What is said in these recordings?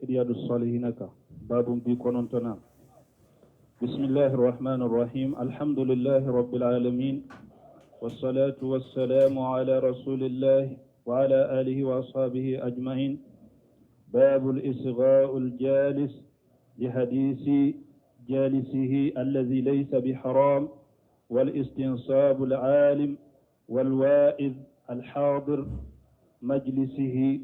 Riyadu Salihina kan, babu 90nan. Bisimilahi rahman rahim, alhamdulilahi rabbil alamin, wassalatu wassalamu ala rasulillahi wa ala alihi wa ashabihi ajma'in. باب الإصغاء الجالس لحديث جالسه الذي ليس بحرام، والاستنصاب العالم والوائد الحاضر مجلسه.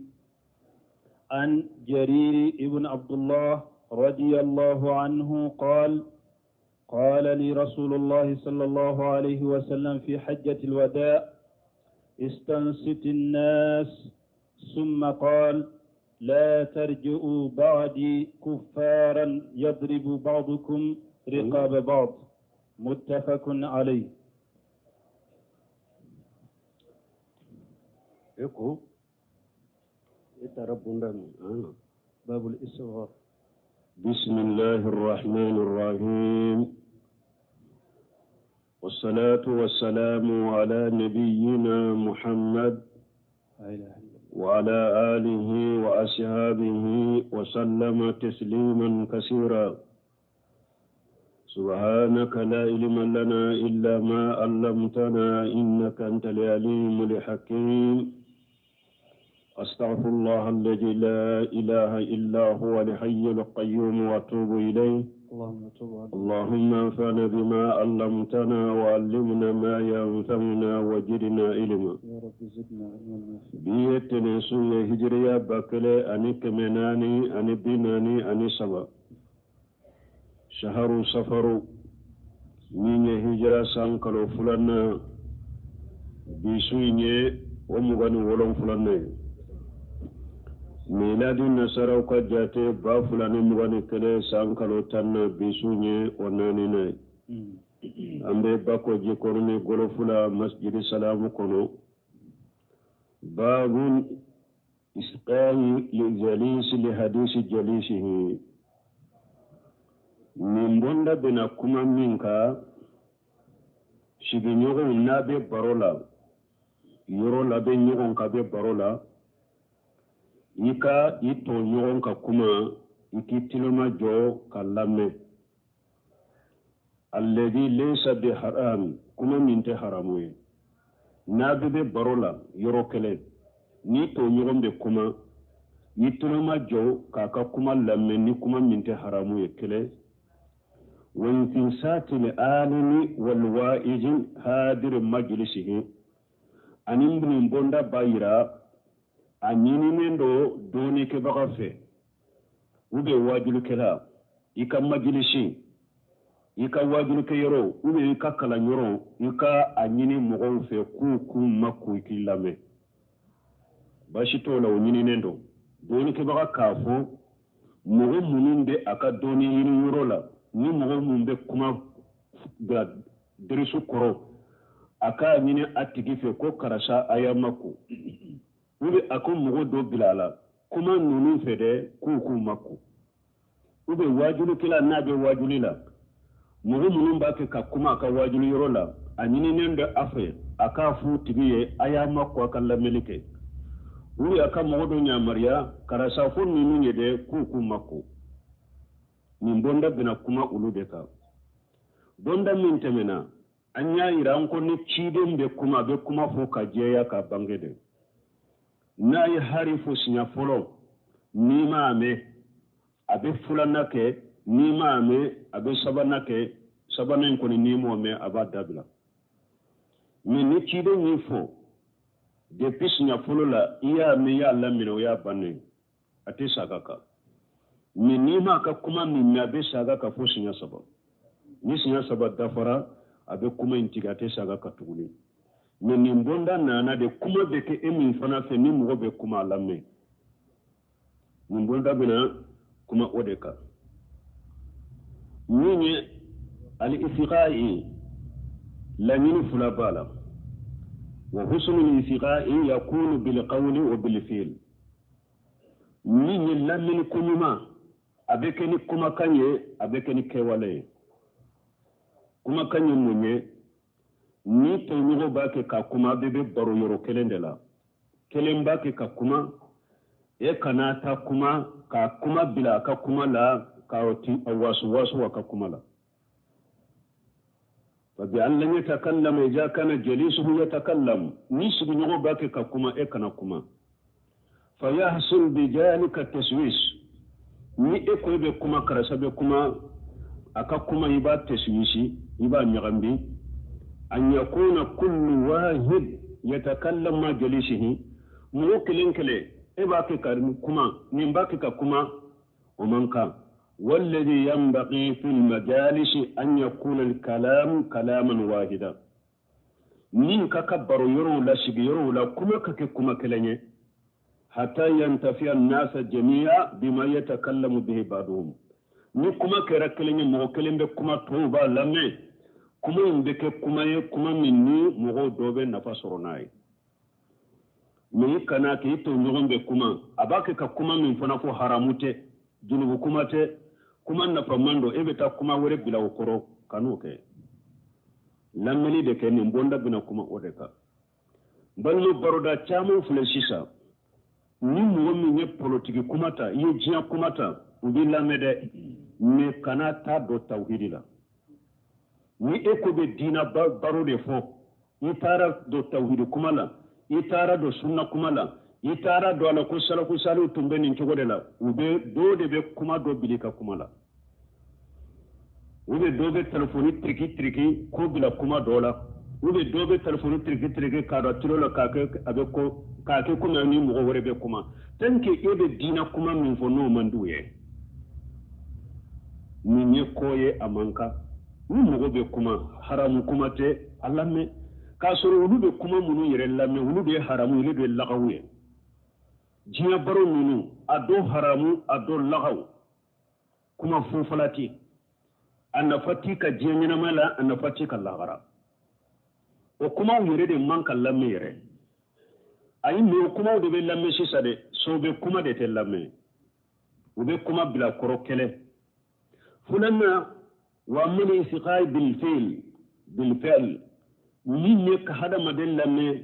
عن جرير ابن عبد الله رضي الله عنه قال: قال لي رسول الله صلى الله عليه وسلم في حجة الوداع: استنصت الناس. ثم قال: لا ترجعوا بعدي كفارا يضرب بعضكم رقاب بعض. متفق عليه. E ko e taara bonda min. باب الإصغاء. بسم الله الرحمن الرحيم، والصلاة والسلام على نبينا محمد لا إله إلا الله. وعلى آله وأصحابه وسلم تسليما كثيرا. سبحانك لا علم لنا إلا ما علمتنا إنك أنت العليم الحكيم. أستغفر الله الذي لا إله إلا هو الحي القيوم وأتوب إليه. اللهم تب علينا. اللهم انفعنا بما علمتنا وعلمنا ما ينفعنا وزدنا علما. يا رب زدنا علما نافعا. Bi ye tɛnɛnsun ye, hijiriya 1443, shaharu safaru, min ye hijira san kalo filanan, bi su in ye o 27nan ye. Miladi nasaraw ka jate 2021 san kalo 10nan, bi su ye o naaninan ye. An bɛ Bako Jikɔrɔni Golofula Masjidi Salamu kɔnɔ. Babun isqayi lijalisi li hadisi jalisihi. Nin bonda bɛna kuma min kan, sigiɲɔgɔnw n'a bɛ baro la yɔrɔ la, bɛ ɲɔgɔn kan bɛ baro la, i ka i tɔɲɔgɔn ka kuma, i k'i tulomajɔ ka lamɛn. Alladhi laysa bi haram, kuma min tɛ haramu ye. N'a bɛ bɛ baro la yɔrɔ kelen, n'i tɔɲɔgɔn bɛ kuma, i tulomajɔ k'a ka kuma lamɛn ni kuma min tɛ haramu ye, kelen. Wa insinsati alimi wal wa'izi hadir majlisihi. Ani nin bonda b'a yira a ɲininen don dɔnnikɛbaga fɛ ou bien wajulikɛla, i ka majilisi, i ka wajulikɛyɔrɔ ou bien i ka kalanyɔrɔ, i ka a ɲini mɔgɔw fɛ k'u k'u makun k'i lamɛn. Baasi t'o la, o ɲininen don dɔnnikɛbaga k'a fɔ mɔgɔ minnu bɛ a ka dɔnni ɲini yɔrɔ la, ni mɔgɔ minnu bɛ kuma bila derisu kɔrɔ, a k'a ɲini a tigi fɛ ko karisa, a y'a makun, ou bien a ko mɔgɔ dɔ bila a la kuma ninnu fɛ dɛ, k'u k'u makun. Ou bien wajulikɛla n'a bɛ wajuli la, mɔgɔ minnu b'a kɛ ka kuma a ka wajuli yɔrɔ la, a ɲininen bɛ a fɛ a k'a f'u tigi ye a y'a makun a ka lamɛnni kɛ, ou bien a ka mɔgɔ dɔ yamaruya karisa fo ninnu ye dɛ, k'u k'u makun. Nin bonda bɛna kuma olu de kan. Bonda min tɛmɛna, an y'a yira an ko ni ciden bɛ kuma, a bɛ kuma fɔ ka jɛya ka bange de. N'a ye hari fo siɲɛ fɔlɔ, n'i m'a mɛn, a bɛ filanan kɛ. N'i m'a mɛn, a bɛ sabanan kɛ. Sabanan in kɔni, n'i m'o mɛn, a b'a dabila. Mɛ ni ciden y'i fɔ depuis siɲɛ fɔlɔ la, i y'a mɛn, i y'a laminɛ, o y'a bannen, a tɛ saga kan. Mɛ n'i m'a ka kuma min mɛn, a bɛ saga kan fo siɲɛ saba. Ni siɲɛ saba dafara, a bɛ kuma in tigɛ, a tɛ saga kan tuguni. Mɛ nin bonda nana de, kuma bɛ kɛ e min fana fɛ, ni mɔgɔ bɛ kuma, a lamɛn. Nin bonda bɛna kuma o de kan. Min ye al-isiqa'i, laɲini fila b'a la. Wa husnul isiqa'i yakunu bil qawli wa bil fi'l. Min ye lamɛnni ko ɲuman, a bɛ kɛ ni kumakan ye, a bɛ kɛ ni kɛwale ye. Kumakan ye mun ye? Ni tɔɲɔgɔn b'a kɛ ka kuma, a bɛɛ bɛ baro yɔrɔ kelen de la, kelen b'a kɛ ka kuma. E kana ta kuma ka kuma bila a ka kuma la, ka wasu wasu a ka kuma la. Fa bi an lam yatakallam idza kana jalisuhu yatakallam, ni sigiɲɔgɔn b'a kɛ ka kuma, e kana kuma. Fa yahsul bi dhalika taswis, ni e ko e bɛ kuma, karisa bɛ kuma, a ka kuma i b'a taswisi, i b'a ɲagambi. An yakuna kullu wahid yatakallam ma jalisihi, mɔgɔ kelen kelen e b'a kɛ ka kuma, nin b'a kɛ ka kuma, o man kan. Walladhi yanbaghi fil majalisi an yakuna al-kalam kalaman wahida, min ka ka baro yɔrɔw la, sigi yɔrɔw la, kuma ka kɛ kuma kelen ye. Hatta yantafiya an-nasa jami'a bima yatakallamu bihi ba'duhum, ni kuma kɛra kelen ye, mɔgɔ kelen bɛ kuma, tɔw b'a lamɛn, kuma in bɛ kɛ kuma ye, kuma min ni mɔgɔw dɔ bɛ nafa sɔrɔ n'a ye. Mais i kana k'i to ɲɔgɔn bɛ kuma, a b'a kɛ ka kuma min fana fɔ, haramu tɛ, junubu kuma tɛ, kuma nafaman don, e bɛ taa kuma wɛrɛ bila o kɔrɔ, kan'o kɛ. Lamɛnni de kɛ, nin bonda bɛna kuma o de kan. Balima, baroda caman filɛ sisan, ni mɔgɔ min ye politiki kuma ta, i ye diɲɛ kuma ta, u b'i lamɛn dɛ, mais kana taa don tawhidi la. Ni e ko bɛ diina baro de fɔ, i taara don tawhidi kuma la, i taara don sunna kuma la, i taara don a la ko salafu saliw tun bɛ nin cogo de la, u bɛ dɔw de bɛ kuma dɔ bili ka kuma la, u bɛ dɔw bɛ telefɔni tiriki tiriki ko bila kuma dɔ la, u bɛ dɔw bɛ telefɔni tiriki tiriki k'a dɔn tilo la, k'a kɛ a bɛ ko k'a kɛ komi ni mɔgɔ wɛrɛ bɛ kuma. Tant que e bɛ diina kuma min fɔ, n'o man d'u ye, nin ye ko ye, a man kan. Ni mɔgɔ bɛ kuma, haramu kuma tɛ, a lamɛn. K'a sɔrɔ olu bɛ kuma minnu yɛrɛ lamɛn, olu de ye haramu, olu de ye lagaw ye. Diɲɛ baro ninnu, a dɔ haramu, a dɔ lagaw, kuma fufala tɛ, a nafa t'i ka diɲɛ ɲɛnama la, a nafa t'i ka lahara. O kumaw yɛrɛ de man ka lamɛn yɛrɛ. Ayi, mais o kumaw de bɛ lamɛn sisan dɛ. Sɔbɛ kuma de tɛ lamɛn, u bɛ kuma bila kɔrɔ kɛlɛ. Filanan, wa min isiqai bilfil bilfɛl, min ye ka hadamaden lamɛn,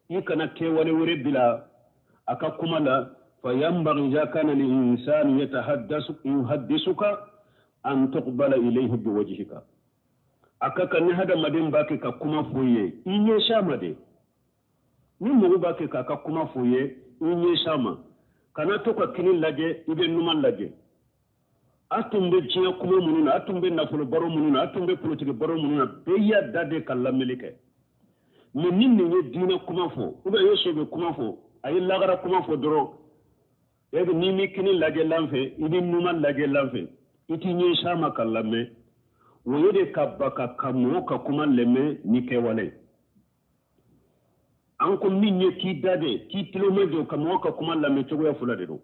i kana kɛwale wɛrɛ bila a ka kuma la. Fa yanbaghi idha kana al-insanu yatahaddasu yuhaddisuka an tuqbala ilayhi biwajhika, a ka kan ni hadamaden b'a kɛ ka kuma fɔ i ye, i ɲɛsin a ma de. Ni mɔgɔ b'a kɛ k'a ka kuma fɔ i ye, i ɲɛsin a ma, kana to ka kini lajɛ, i bɛ numan lajɛ. A tun bɛ diɲɛ kuma minnu na, a tun bɛ nafolo baro minnu na, a tun bɛ politiki baro minnu na, bɛɛ y'a da de ka lamɛnni kɛ. Mais ni nin ye diinɛ kuma fɔ, ou bien i ye sɔbɛ kuma fɔ, a ye lagara kuma fɔ dɔrɔn, e bɛ n'i m'i kini lajɛ lan fɛ, i bɛ numan lajɛ lan fɛ, i t'i ɲɛsin a ma ka lamɛn. O ye de ka ba ka mɔgɔ ka kuma lamɛn ni kɛwale. An ko min ye k'i da de, k'i tulo majɔ ka mɔgɔ ka kuma lamɛn, cogoya fila de don.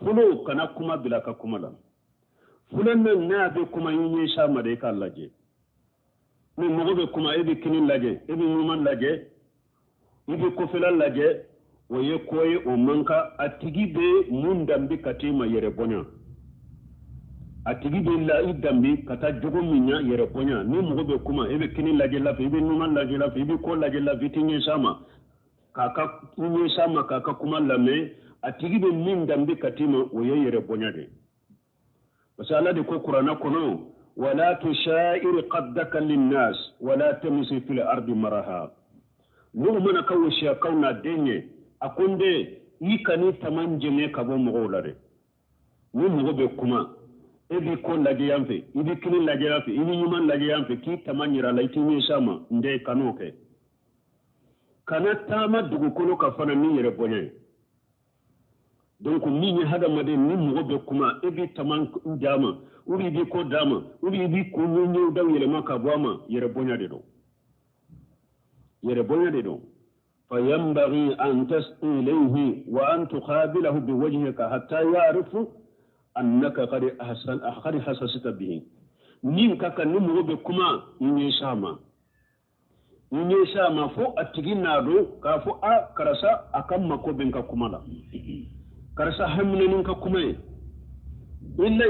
Fɔlɔ, kana kuma bila ka kuma la. Filanan, n'a bɛ kuma, i ɲɛsin a ma de, i k'a lajɛ. Ni mɔgɔ bɛ kuma, e bɛ kini lajɛ, e bɛ ɲuman lajɛ, i bɛ kɔfɛla lajɛ, o ye ko ye, o man kan. A tigi bɛ mun danbe ka t'i ma? Yɛrɛ bonya. A tigi bɛ la i danbe ka taa jogo min ɲa, yɛrɛ bonya. Ni mɔgɔ bɛ kuma, e bɛ kini lajɛ la fɛ, i bɛ ɲuman lajɛ la fɛ, i bɛ kɔ lajɛ la fɛ, i t'i ɲɛsin a ma k'a ka i ɲɛsin a ma k'a ka kuma lamɛn, a tigi bɛ min danbe ka t'i ma, o ye yɛrɛ bonya de ye. Parce que Ala de ko kuranɛ kɔnɔ: wala tusa'ir qaddaka linnas wala tamsi fil ardi maraha. N'u mana ka wasiya n'a den ye, a ko n den, i kan'i taman jɛngɛ ka bɔ mɔgɔw la dɛ. Ni mɔgɔ bɛ kuma, e b'i kɔ lajɛ yan fɛ, i b'i kini lajɛ yan fɛ, i b'i ɲuman lajɛ yan fɛ, k'i taman yira la, i t'i ɲɛsin a ma. N den, kan'o kɛ. Kana taama dugukolo ka fana ni yɛrɛ bonya ye. Donc min ye hadamaden, ni mɔgɔ bɛ kuma, e b'i taman d'a ma, ou bien i b'i kɔ d'a ma, ou bien i b'i kun ɲɛw daw yɛlɛma ka bɔ a ma, yɛrɛ bonya de don, yɛrɛ bonya de don. فينبغي أن تسقي إليه وأن تقابله بوجهك حتى يعرف أنك قد حسست به. Min ka kan, ni mɔgɔ bɛ kuma, i ɲɛsin a ma, i ɲɛsin a ma, fo a tigi n'a dɔn k'a fɔ a karisa a ka mako bɛ n ka kuma la, karisa hamina ni n ka kuma ye. إلا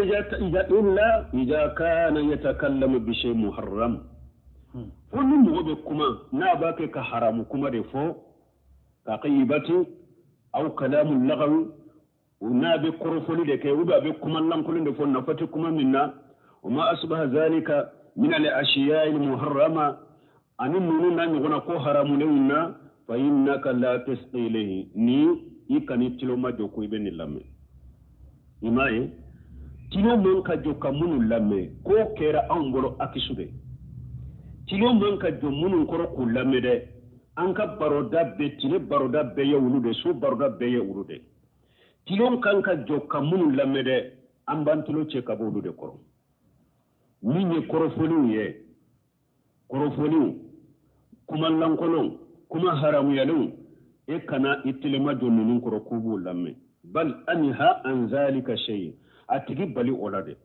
إذا كان يتكلم بشيء محرم، fo ni mɔgɔ bɛ kuma, n'a b'a kɛ ka haramu kuma de fɔ, ka غيبة أو كلام لغو. N'a bɛ kɔrɔfɔli de kɛ ou bien a bɛ kuma lankolon de fɔ nafa tɛ kuma min na. Wa ma asbaha zalika min al ashiya al muharrama, ani ninnu n'a ɲɔgɔnna ko haramulenw na, fa innaka la tasqi ilayhi, ni i kan'i tulo majɔ ko i bɛ nin lamɛn. I m'a ye, tulo man ka jɔ ka minnu lamɛn, k'o kɛra anw bolo akisu de. Tulo man ka jɔ minnu kɔrɔ k'u lamɛn dɛ, an ka baroda bɛɛ, tile baroda bɛɛ ye olu de, su baroda bɛɛ ye olu de. Tulo kan ka jɔ ka minnu lamɛn dɛ, an b'an tulo cɛ ka bɔ olu de kɔrɔ. Min ye kɔrɔfɔliw ye, kɔrɔfɔliw, kuma lankolonw, kuma haramuyalenw, e kana i telema jɔ ninnu kɔrɔ k'u b'u lamɛn. Bal anha an zalika shay, a tigi bali o la dɛ.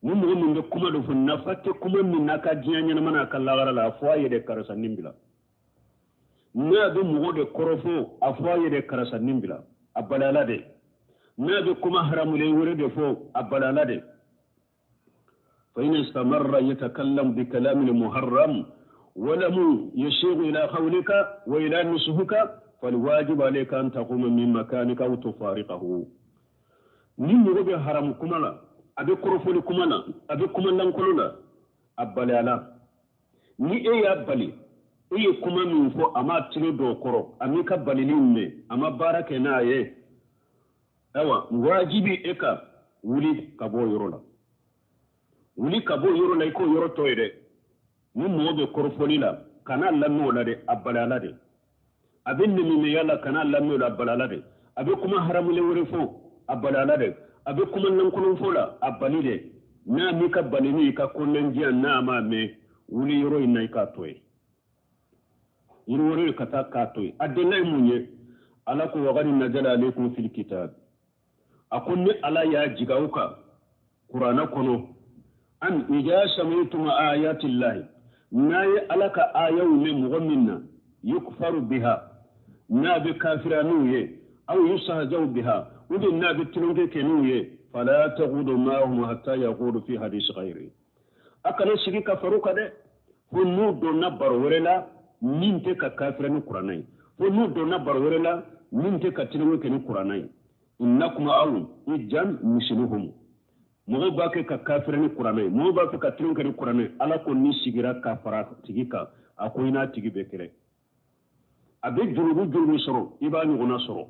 Ni mɔgɔ min bɛ kuma dɔ fɔ, nafa tɛ kuma min n'a ka diɲɛ ɲɛnama n'a ka lahara la, a fɔ a ye dɛ, karisa nin bila. N'a bɛ mɔgɔ de kɔrɔfɔ, a fɔ a ye dɛ, karisa nin bila, a bali a la dɛ. N'a bɛ kuma haramulen wɛrɛ de fɔ, a bali a la dɛ. Fa in istamarra yatakallam bi kalamin muharram ولم يشير إلى قولك وإلى نصحك فالواجب عليك أن تقوم من مكانك أو تفارقه. Ni mɔgɔ bɛ haramu kuma la, a bɛ kɔrɔfɔli kuma la, a bɛ kuma lankolon la, a bali a la. Ni e y'a bali, e ye kuma min fɔ, a m'a tulo dɔ kɔrɔ, a m'i ka balili mɛn, a ma baara kɛ n'a ye, ayiwa, wajibi e ka wuli ka bɔ o yɔrɔ la. Wuli ka bɔ o yɔrɔ la, i k'o yɔrɔ to ye dɛ. Ni mɔgɔ bɛ kɔrɔfɔli la, kana lamɛn o la dɛ, a bali a la dɛ. A bɛ nɛminɛya la, kana lamɛn o la, a bali a la dɛ. A bɛ kuma haramulen wɛrɛ fɔ, a bali a la dɛ. A bɛ kuma lankolon fɔ la, a bali dɛ. N'a m'i ka balini, i ka kɔnɔnajɛya, n'a m'a mɛn, wuli yɔrɔ in na, i k'a to yen. Yiri wɛrɛ ka taa k'a to yen. A delila ye mun ye? Ala ko waqad nazala alaykum fil kitab. A ko ni Ala y'a jigin aw kan kuranɛ kɔnɔ, an idha sami'tum ayati llahi, n'a ye Ala ka ayaw mɛn mɔgɔ min na, yukfaru biha, n'a bɛ kafira n'u ye, aw yustahzau biha, ou bien n'a bɛ tulonkɛ kɛ n'u ye, fala taqudu ma'ahum hatta yaqudu fi hadisi ghayri. A kana sigi ka far'u kan dɛ, fo n'u donna baro wɛrɛ la min tɛ ka kafira ni kuranɛ ye, fo n'u donna baro wɛrɛ la min tɛ ka tulonkɛ kɛ ni kuranɛ ye. Innakum aw ijan misluhum. Mɔgɔw b'a kɛ ka kafira ni kuranɛ ye, mɔgɔw b'a fɛ ka tulon kɛ ni kuranɛ ye. Ala ko n'i sigira ka fara tigi kan, a ko i n'a tigi bɛ kɛlɛ. A bɛ jurumu jurumu sɔrɔ, i b'a ɲɔgɔnna sɔrɔ.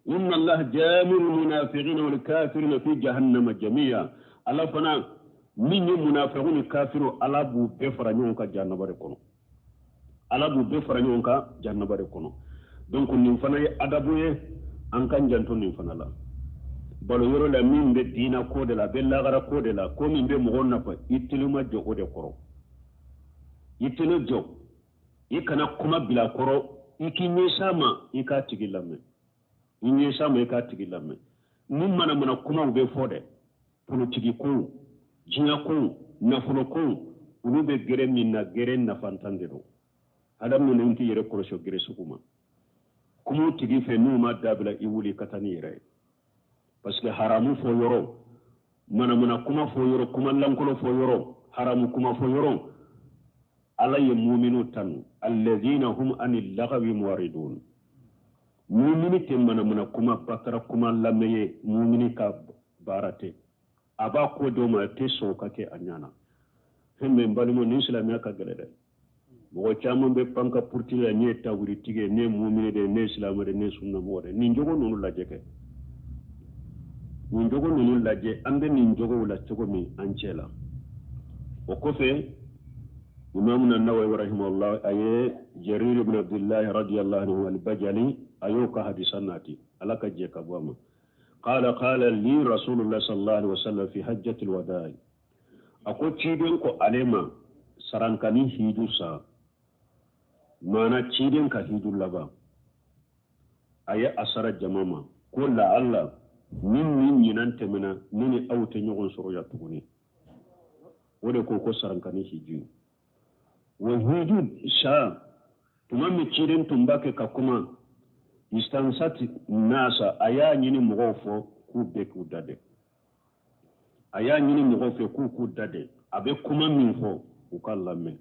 Inna allaha jami'ul munafiqina wal kafirina fi jahannama jami'a. Ala fana min ye munafiqu ni kafiru, Ala b'u bɛɛ fara ɲɔgɔn kan jahannama de kɔnɔ. Ala b'u bɛɛ fara ɲɔgɔn kan jahannama de kɔnɔ. Donc nin fana ye adabu ye, an k'an janto nin fana la. Balo yɔrɔ la min bɛ diina ko de la, a bɛ lagara ko de la, ko min bɛ mɔgɔw nafa, i teliman jɔ o de kɔrɔ. I teli jɔ, i kana kuma bila kɔrɔ, i k'i ɲɛsin a ma, i k'a tigi lamɛn. I ɲɛsin a ma, i k'a tigi lamɛn. Ni manamana kumaw bɛ fɔ dɛ, politiki kow, diɲɛ kow, nafolo kow, olu bɛ gɛrɛ min na, gɛrɛ nafantan de don. Adamaden t'i yɛrɛ kɔlɔsi o gɛrɛ sugu ma. Kuma o tigi fɛ n'u ma dabila, i wuli ka taa n'i yɛrɛ ye. Parce que haramu fɔ yɔrɔ, manamana kuma fɔ yɔrɔ, kuma lankolon fɔ yɔrɔ, haramu kuma fɔ yɔrɔ, Ala ye muminu tanu, alladhina hum anil lagwi mu'ridun. Mumini tɛ manamana kuma, batara kuma lamɛn ye, mumini ka baara tɛ. A b'a ko dɔw ma, a tɛ sɔn o ka kɛ a ɲɛ na. Fɛn min balimaw, nin silamɛya ka gɛlɛn dɛ. Mɔgɔ caman bɛ pan ka puruti la, ne ye tawuritigi ye, ne ye mumini de ye, ne ye silamɛ de ye, ne ye sunnamɔgɔ de ye. Nin jogo ninnu lajɛ kɛ. Nin jogo ninnu lajɛ, an bɛ nin jogow la cogo min an cɛ la. O kɔfɛ, Imam Nawawi rahimahullah a ye Jarir ibn Abdullah radiyallahu anhu al-Bajali, a y'o ka hadisa nati, Ala ka jɛ ka bɔ a ma. Qala qala li Rasulullah sallallahu alaihi wasallam fi hajjatil wada'i. A ko ciden ko ale ma sarankani hiju sa, maana ciden ka hiju laban, a ye a sara jama ma ko la'alla min min ɲinan tɛmɛna, ne ni aw tɛ ɲɔgɔn sɔrɔ yan tuguni. O de ko ko sarankani hiju. Wa hiju sa, tuma min ciden tun b'a kɛ ka kuma, istansati nasa, a y'a ɲini mɔgɔw fɔ k'u bɛɛ k'u da dɛ. A y'a ɲini mɔgɔw fɛ k'u k'u da dɛ. A bɛ kuma min fɔ, u ka lamɛn.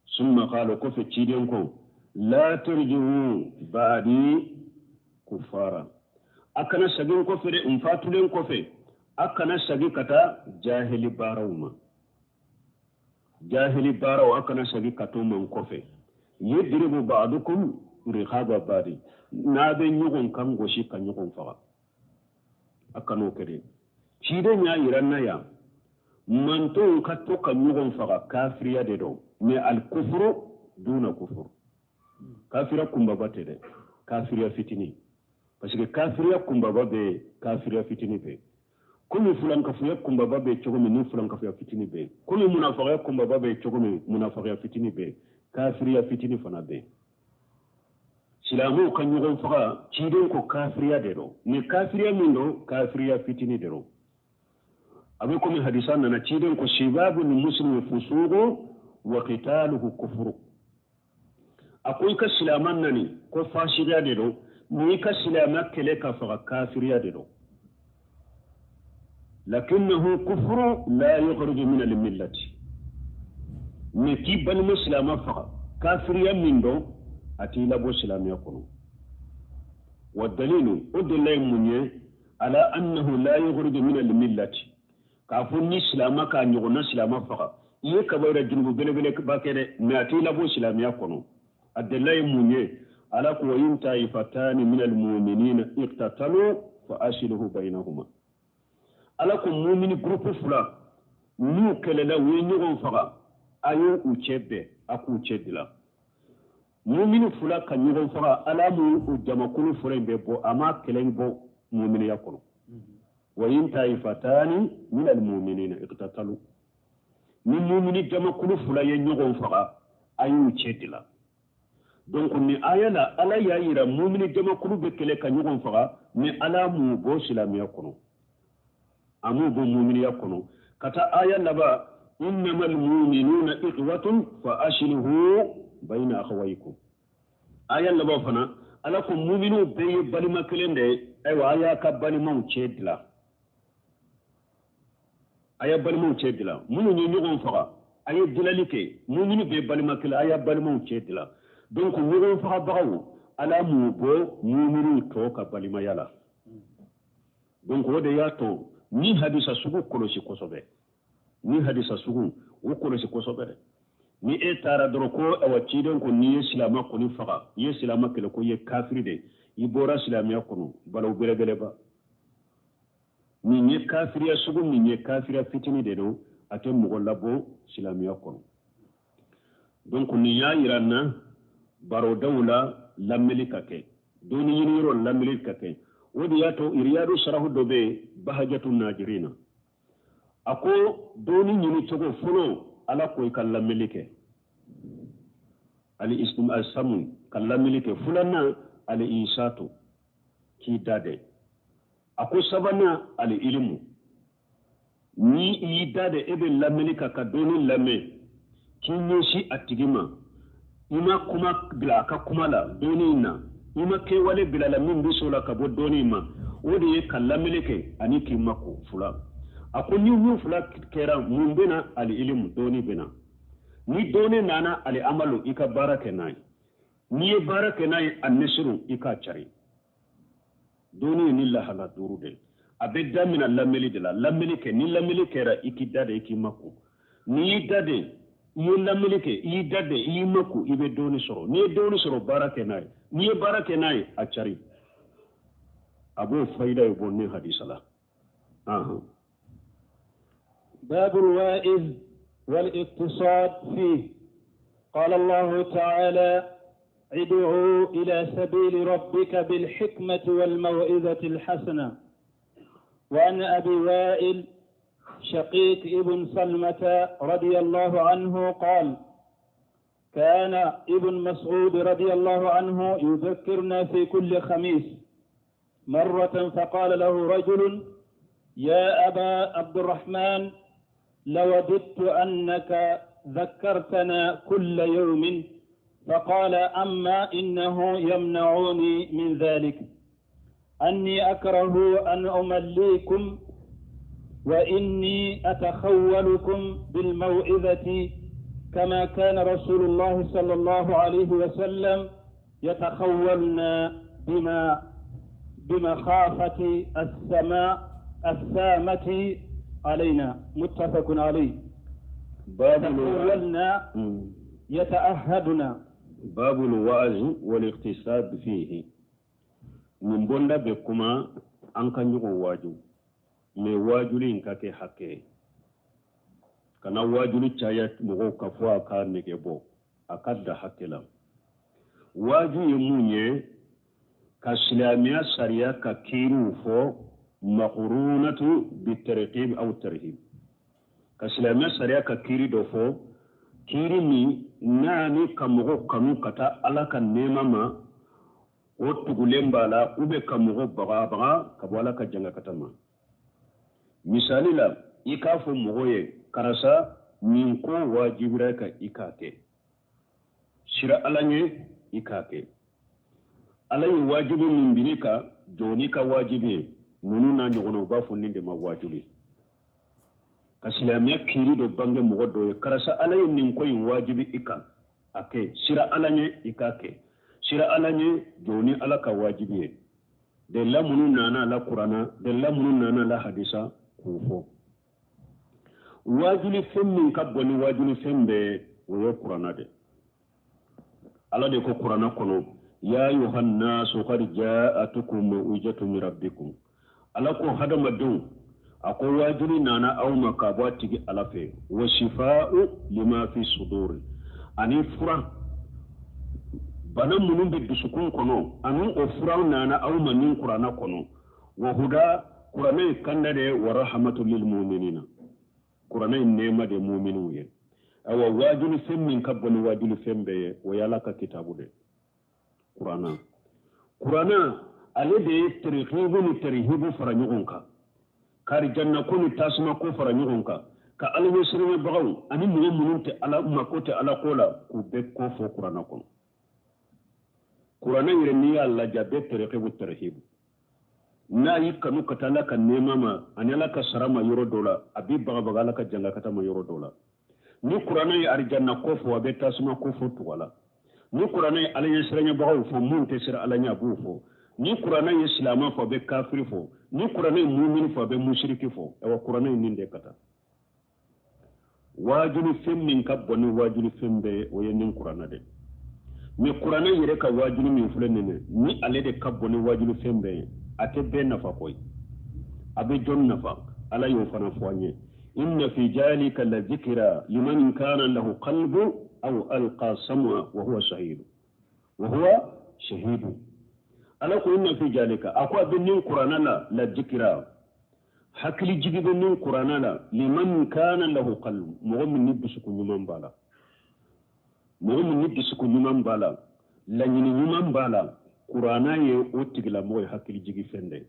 Summa qala, kɔfɛ ciden ko, la tarji'u ba'di kufara. A kana segin kɔfɛ dɛ, n fatulen kɔfɛ a kana segin ka taa jahili baaraw ma. Jahili baaraw, a kana segin ka t'o ma n kɔfɛ. Yadribu ba'dukum riqaba ba'di, n'a bɛ ɲɔgɔn kan gosi ka ɲɔgɔn faga, a kan'o kɛ dɛ. Ciden y'a yira n na yan, mantonw ka to ka ɲɔgɔn faga, kafiriya de don. Mais al kufuru duna kufuru, kafiriya kunbaba tɛ dɛ, kafiriya fitini. Parce que kafiriya kunbaba bɛ yen, kafiriya fitini bɛ yen. Komi fulankafoya kunbaba bɛ cogo min ni fulankafoya fitini bɛ yen, komi munafagaya kunbaba bɛ cogo min, munafagaya fitini bɛ yen, kafiriya fitini fana bɛ yen. Silamɛw ka ɲɔgɔn faga, ciden ko kafiriya de don. Ni kafiriya min don, kafiriya fitini de don. A bɛ komi hadisa nana, ciden ko sibabu lmuslimi fusuqu wa qitaluhu kufuru. A ko i ka silama nani ko fasiya de don, n'i ka silama kɛlɛ ka faga, kafiriya de don. Lakinnahu kufuru la yukhruju min almillati. Mais k'i balima silama faga, kafiriya min don, a t'i labɔ silamɛya kɔnɔ. Wa dalilu, o delila ye mun ye? Ala annahu la yukhruju min almillati, k'a fɔ ni silama k'a ɲɔgɔnna silama faga, i ye kabayira junubu belebeleba kɛ dɛ, mais a t'i labɔ silamɛya kɔnɔ. A delila ye mun ye? Ala ko wa in taifatani min almuminina iqtatalu fa aslihu bainahuma. Ala ko mumini groupe fila n'u kɛlɛla, u ye ɲɔgɔn faga, a y'u u cɛ bɛn, a k'u cɛ dilan. Mumini fila ka ɲɔgɔn faga, Ala m'u o jamakulu fila in bɛ bɔ, a ma kɛlɛ bɔ muminiya kɔnɔ. Wa in taifatani min almuminina iqtatalu, ni mumini jamakulu fila ye ɲɔgɔn faga, a y'u cɛ dilan. Donc ni aya la, Ala y'a yira mumini jamakulu bɛ kɛlɛ ka ɲɔgɔn faga, ni Ala m'u bɔ silamɛya kɔnɔ, a m'u bɔ muminiya kɔnɔ. Ka taa aya laban, innama almuminuna ikhwatun fa aslihu bayna akhawaykum. Aya laban fana, Ala ko muminiw bɛɛ ye balima kelen de ye. Ayiwa, a y'a ka balimaw cɛ dilan, a y'a balimaw cɛ dilan. Minnu ye ɲɔgɔn faga, a ye dilali kɛ. Mumini bɛɛ balima kelen, a y'a balimaw cɛ dilan. Donc ɲɔgɔn fagabagaw, Ala m'u bɔ muminiw tɔ ka balimaya la. Donc o de y'a to ni hadisa sugu kɔlɔsi kosɛbɛ, ni hadisa sugu o kɔlɔsi kosɛbɛ dɛ. Ni e taara dɔrɔn ko awa, ciden ko n'i ye silama kɔni faga, i ye silama kɛlɛ, ko i ye kafiri de, i bɔra silamɛya kɔnɔ, balawu belebeleba. Nin ye kafiriya sugu min ye, kafiriya fitini de don, a tɛ mɔgɔ labɔ silamɛya kɔnɔ. Donc nin y'a yira n na, barodaw la lamɛnli ka kɛ, dɔnni ɲiniyɔrɔ lamɛnli ka kɛ. O de y'a to Iriyadu sarahu dɔ bɛ yen, Bahajatu Najirina, a ko dɔnni ɲini cogo fɔlɔ, Ala ko i ka lamɛnli kɛ, ali istim samu ka lamɛnli kɛ. Filanan, ali insatu, k'i da dɛ. A ko sabanan, ali ilimu. Ni i y'i da dɛ, e bɛ lamɛnli kan ka dɔnni lamɛn, k'i ɲɛsin a tigi ma, i ma kuma bila a ka kuma la dɔnni in na, i ma kɛwale bila la min bɛ so la ka bɔ dɔnni in ma, o de ye ka lamɛnli kɛ ani k'i mako fila. A ko ni min fila kɛra, mun bɛ na? Ali ilimu, dɔnni bɛ na. Ni dɔnni nana, ali amalu, i ka baara kɛ n'a ye. N'i ye baara kɛ n'a ye, a nesiru, i k'a cari. Dɔnni ye ni lahala duuru de ye. A bɛ daminɛ lamɛnli de la. Lamɛnli kɛ. Ni lamɛnli kɛra, i k'i da de, i k'i makun. N'i y'i da de, i ye lamɛnli kɛ, i y'i da de, i y'i makun, i bɛ dɔɔni sɔrɔ. N'i ye dɔɔni sɔrɔ, baara kɛ n'a ye. N'i ye baara kɛ n'a ye, a cari. A b'o fayida ye bɔ ne hadisa la. باب الواعظ والاقتصاد فيه. قال الله تعالى: ادع إلى سبيل ربك بالحكمة والموعظة الحسنة. وعن أبي وائل شقيق ابن سلمة رضي الله عنه قال: كان ابن مسعود رضي الله عنه يذكرنا في كل خميس مرة، فقال له رجل: يا أبا عبد الرحمن، لوددت أنك ذكرتنا كل يوم. فقال: أما إنه يمنعوني من ذلك أني أكره أن أمليكم، وإني أتخولكم بالموعظة كما كان رسول الله صلى الله عليه وسلم يتخولنا بما بمخافة السماء السامة علينا. متفق عليه. باب تأولنا يتأهبنا. باب الوعظ والاقتصاد فيه. Nin bonda bɛ kuma an ka ɲɔgɔn waaju, mais waajuli in ka kɛ hakɛ ye, kana waajuli caya mɔgɔw ka fɔ a ka nege bɔ, a ka da hakɛ la. Waaju ye mun ye? Ka silamɛya sariya ka kiiriw fɔ, makurunatu bitarghib aw tarhib, ka silamɛya sariya ka kiiri dɔ fɔ, kiiri min n'a ni ka mɔgɔ kanu ka taa Ala ka nɛɛma ma, o tugulen b'a la, u bɛ ka mɔgɔ bagabaga ka bɔ Ala ka jangakata ma. Misali la, i k'a fɔ mɔgɔ ye, karisa, nin ko wajibira ka i k'a kɛ, sira Ala ɲɛ i k'a kɛ, Ala ye wajibi min biri ka jɔ n'i ka wajibi ye. Ninnu n'a ɲɔgɔnna, u b'a fɔ nin de ma wajuli. Ka silamɛya kiiri dɔ bange mɔgɔ dɔ ye, karisa, Ala ye nin ko in wajibi i kan, a kɛ, sira Ala ɲɛ i k'a kɛ, sira Ala ɲɛ, jɔ ni Ala ka wajibi ye. Delila minnu nana la Kuranna, delila minnu nana la hadisa, k'u fɔ. Wajuli fɛn min ka bon ni wajuli fɛn bɛɛ, o ye Kuranna de. Ala de ko Kuranna kɔnɔ: ya ayuha nnasu qad ja'atukum maw'izatun min rabbikum. Ala ko hadamadenw, a ko wajuli nana aw ma ka bɔ a tigi Ala fɛ, wa shifa'u lima fi suduri, ani fura bana minnu bɛ dusukun kɔnɔ, ani o furaw nana aw ma nin Kuranna kɔnɔ. Wa huda, Kuranna ye kanda de, wa rahmatu lil mu'minina, Kuranna ye nɛɛma de mu'miniw ye. Awa, wajuli fɛn min ka bon ni wajuli fɛn bɛɛ ye, o ye Ala ka kitabu de, Kuranna. Kuranna ale de ye targhibu ni tarhibu fara ɲɔgɔn kan, karijanna ko ni tasuma ko fara ɲɔgɔn kan, ka Ala ɲɛsiranɲɛbagaw ani mɔgɔ minnu tɛ Ala mako tɛ Ala ko la, k'u bɛɛ ko fɔ Kuranna kɔnɔ. Kuranna yɛrɛ, n'i y'a lajɛ, a bɛɛ targhibu tarhibu. N'a y'i kanu ka taa Ala ka nɛɛma ma ani Ala ka sara ma yɔrɔ dɔ la, a b'i bagabaga Ala ka jangakata ma yɔrɔ dɔ la. Ni Kuranna ye arijanna ko fɔ, a bɛ tasuma ko fɔ tugu a la. Ni Kuranna ye Ala ɲɛsiranɲɛbagaw fɔ, mun tɛ siran Ala ɲɛ, a b'o fɔ. Ni Kuranna ye silama fɔ, a bɛ kafiri fɔ. Ni Kuranna ye mumini fɔ, a bɛ musiriki fɔ. Awa, Kuranna ye nin de ka taa. Waajuli fɛn min ka bon ni waajuli fɛn bɛɛ ye, o ye nin Kuranna de. Mais Kuranna yɛrɛ ka waajuli min filɛ nin ye, ni ale de ka bon ni waajuli fɛn bɛɛ ye, a tɛ bɛɛ nafa koyi. A bɛ jɔn nafa? Ala y'o fana fɔ an ye: inna fi jalika la zikra liman kana lahu qalbu aw alqa sam'a wa huwa shahidu, wa huwa shahidu. Ala ko: inna fi jalika, a ko a bɛ nin Kuranna la, la zikra, hakili jigi bɛ nin Kuranna la, liman kana lahu qalbu, mɔgɔ min ni dusukun ɲuman b'a la, mɔgɔ min ni dusukun ɲuman b'a la, laɲini ɲuman b'a la, Kuranna ye o tigilamɔgɔ ye hakili jigi fɛn de ye.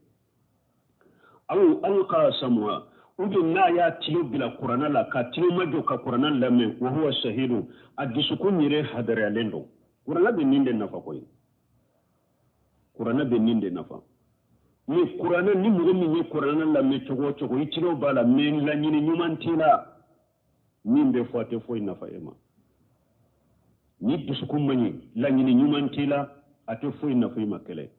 Aw alqa sam'a, ou bien n'a y'a tilo bila Kuranna la, ka tilo majɔ ka Kuranna lamɛn, wa huwa shahidu, a dusukun yɛrɛ hadariyalen don. Kuranna bɛ nin de nafa koyi, Kuranna bɛ nin de nafa. Ni Kuranna, ni mɔgɔ min ye Kuranna lamɛn cogo o cogo, i tilo b'a la, mais laɲini ɲuman t'i la, min bɛ fɔ a tɛ foyi nafa e ma. Ni dusukun man ɲi, laɲini ɲuman t'i la, a tɛ foyi nafa i ma. Kɛlɛ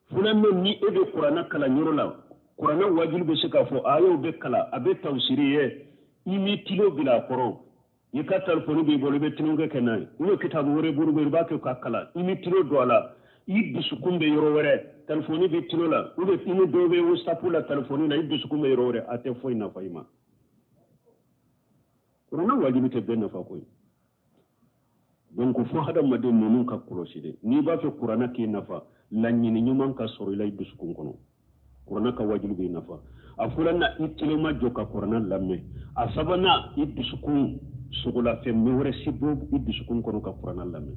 filanan, ni e bɛ Kuranna kalan yɔrɔ la, Kuranna wajuli bɛ se k'a fɔ, ayaw bɛ kalan, a bɛ tafsiri ye, i m'i tilo bila a kɔrɔ, i ka telefɔni b'i bolo, i bɛ tulonkɛ kɛ n'a ye, ou bien kitabu wɛrɛ bolo i b'a kɛ k'a kalan, i m'i tilo don a la, i dusukun bɛ yɔrɔ wɛrɛ, telefɔni b'i tilo la, ou bien i ni dɔw bɛ WhatsApp la telefɔni na, i dusukun bɛ yɔrɔ wɛrɛ, a tɛ foyi nafa i ma. Kuranna wajibi tɛ bɛɛ nafa koyi. Donc fo hadamaden ninnu ka kɔlɔsi de. N'i b'a fɛ Kuranna k'i nafa, laɲini ɲuman ka sɔrɔ i la i dusukun kɔnɔ, Kuranna ka wajibi b'i nafa. A filanan, i tilema jɔ ka Kuranna lamɛn. A sabanan, i dusukun sogolafɛn wɛrɛ si bɔ i dusukun kɔnɔ ka Kuranna lamɛn.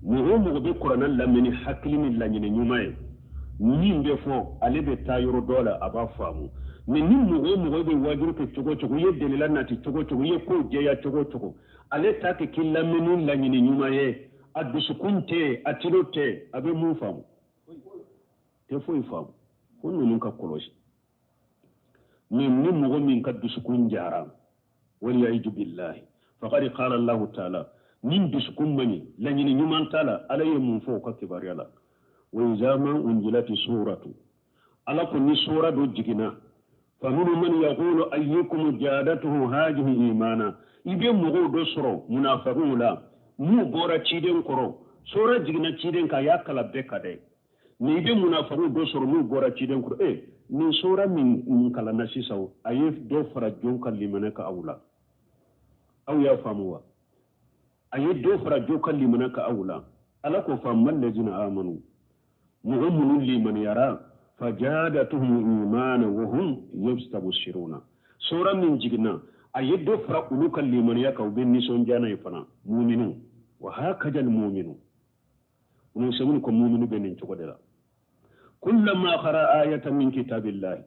Mɔgɔ o mɔgɔ bɛ Kuranna lamɛn ni hakili ni laɲini ɲuman ye, min bɛ fɔ, ale bɛ taa yɔrɔ dɔ la, a b'a faamu. Mais ni mɔgɔ o mɔgɔ bɛ wajibi kɛ cogo o cogo, i ye delila nati cogo o cogo, i ye kow jɛya cogo o cogo, ale ta kɛ k'i lamɛn ni laɲini ɲuman ye, a dusukun tɛ, a tilo tɛ, a bɛ mun faamu? Tɛ foyi faamu. Ko ninnu ka kɔlɔsi. Mais ni mɔgɔ min ka dusukun jara, waliyaidu billahi, faqad qala Allahu taala, ni dusukun man ɲi, laɲini ɲuman t'a la, Ala ye mun fɔ o ka kibaruya la? Wa iza ma unzilati suratu, Ala ko ni sura dɔ jiginna, faminhum man yaqulu ayyukum jadatuhu hajihi imana, i bɛ mɔgɔw dɔ sɔrɔ munafakiw la n'u bɔra ciden kɔrɔ, sura jiginna ciden kan, a y'a kalan bɛɛ kan dɛ, mais i bɛ munafakiw dɔ sɔrɔ n'u bɔra ciden kɔrɔ, nin sura min kalanna sisan, a ye dɔ fara jɔn ka limaniya kan aw la? Aw y'a faamu wa? A ye dɔ fara jɔn ka limaniya kan aw la? Ala ko fa amma allazina amanu, mɔgɔ minnu limaniyara, fajadatuhum imana wa hum yastabshiruna, sura min jiginna, a ye dɔ fara olu ka limaniya kan, u bɛ nisɔndiya n'a ye fana, muminu. Wa hakaja almuminu, Ibn ko muminu bɛ nin cogo de la. Kullama qara ayatan min kitabillahi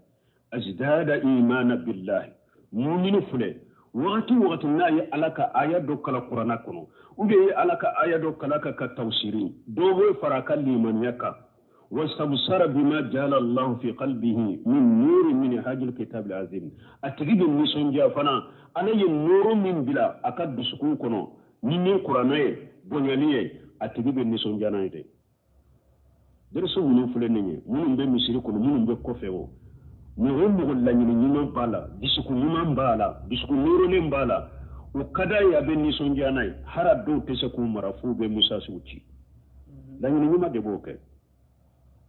azdada imana billahi, muminu filɛ, wagati wagati n'a ye Ala ka aya dɔ kalan Kurana kɔnɔ, ou bien ye Ala ka aya dɔ kalan ka tafsiri, dɔ bɛ fara a ka limaniya kan. Wastabsara bima jala Allahu fi qalbihi min nuri min hajil kitab azim, a tigi bɛ nisɔndiya fana, Ala ye nuru min bila a ka dusukun kɔnɔ ni min Kurana ye bonyali ye, a tigi bɛ nisɔndiya n'a ye dɛ. Dɛrɛso minnu filɛ nin ye, minnu bɛ misiri kɔnɔ, minnu bɛ kɔfɛ, o mɔgɔ o mɔgɔ laɲini ɲuman b'a la, dusukun ɲuman b'a la, dusukun nɔrɔlen b'a la, o ka d'a ye, a bɛ nisɔndiya n'a ye. Hali dɔw tɛ se k'u mara f'u bɛ misasiw ci. Laɲini ɲuman de b'o kɛ,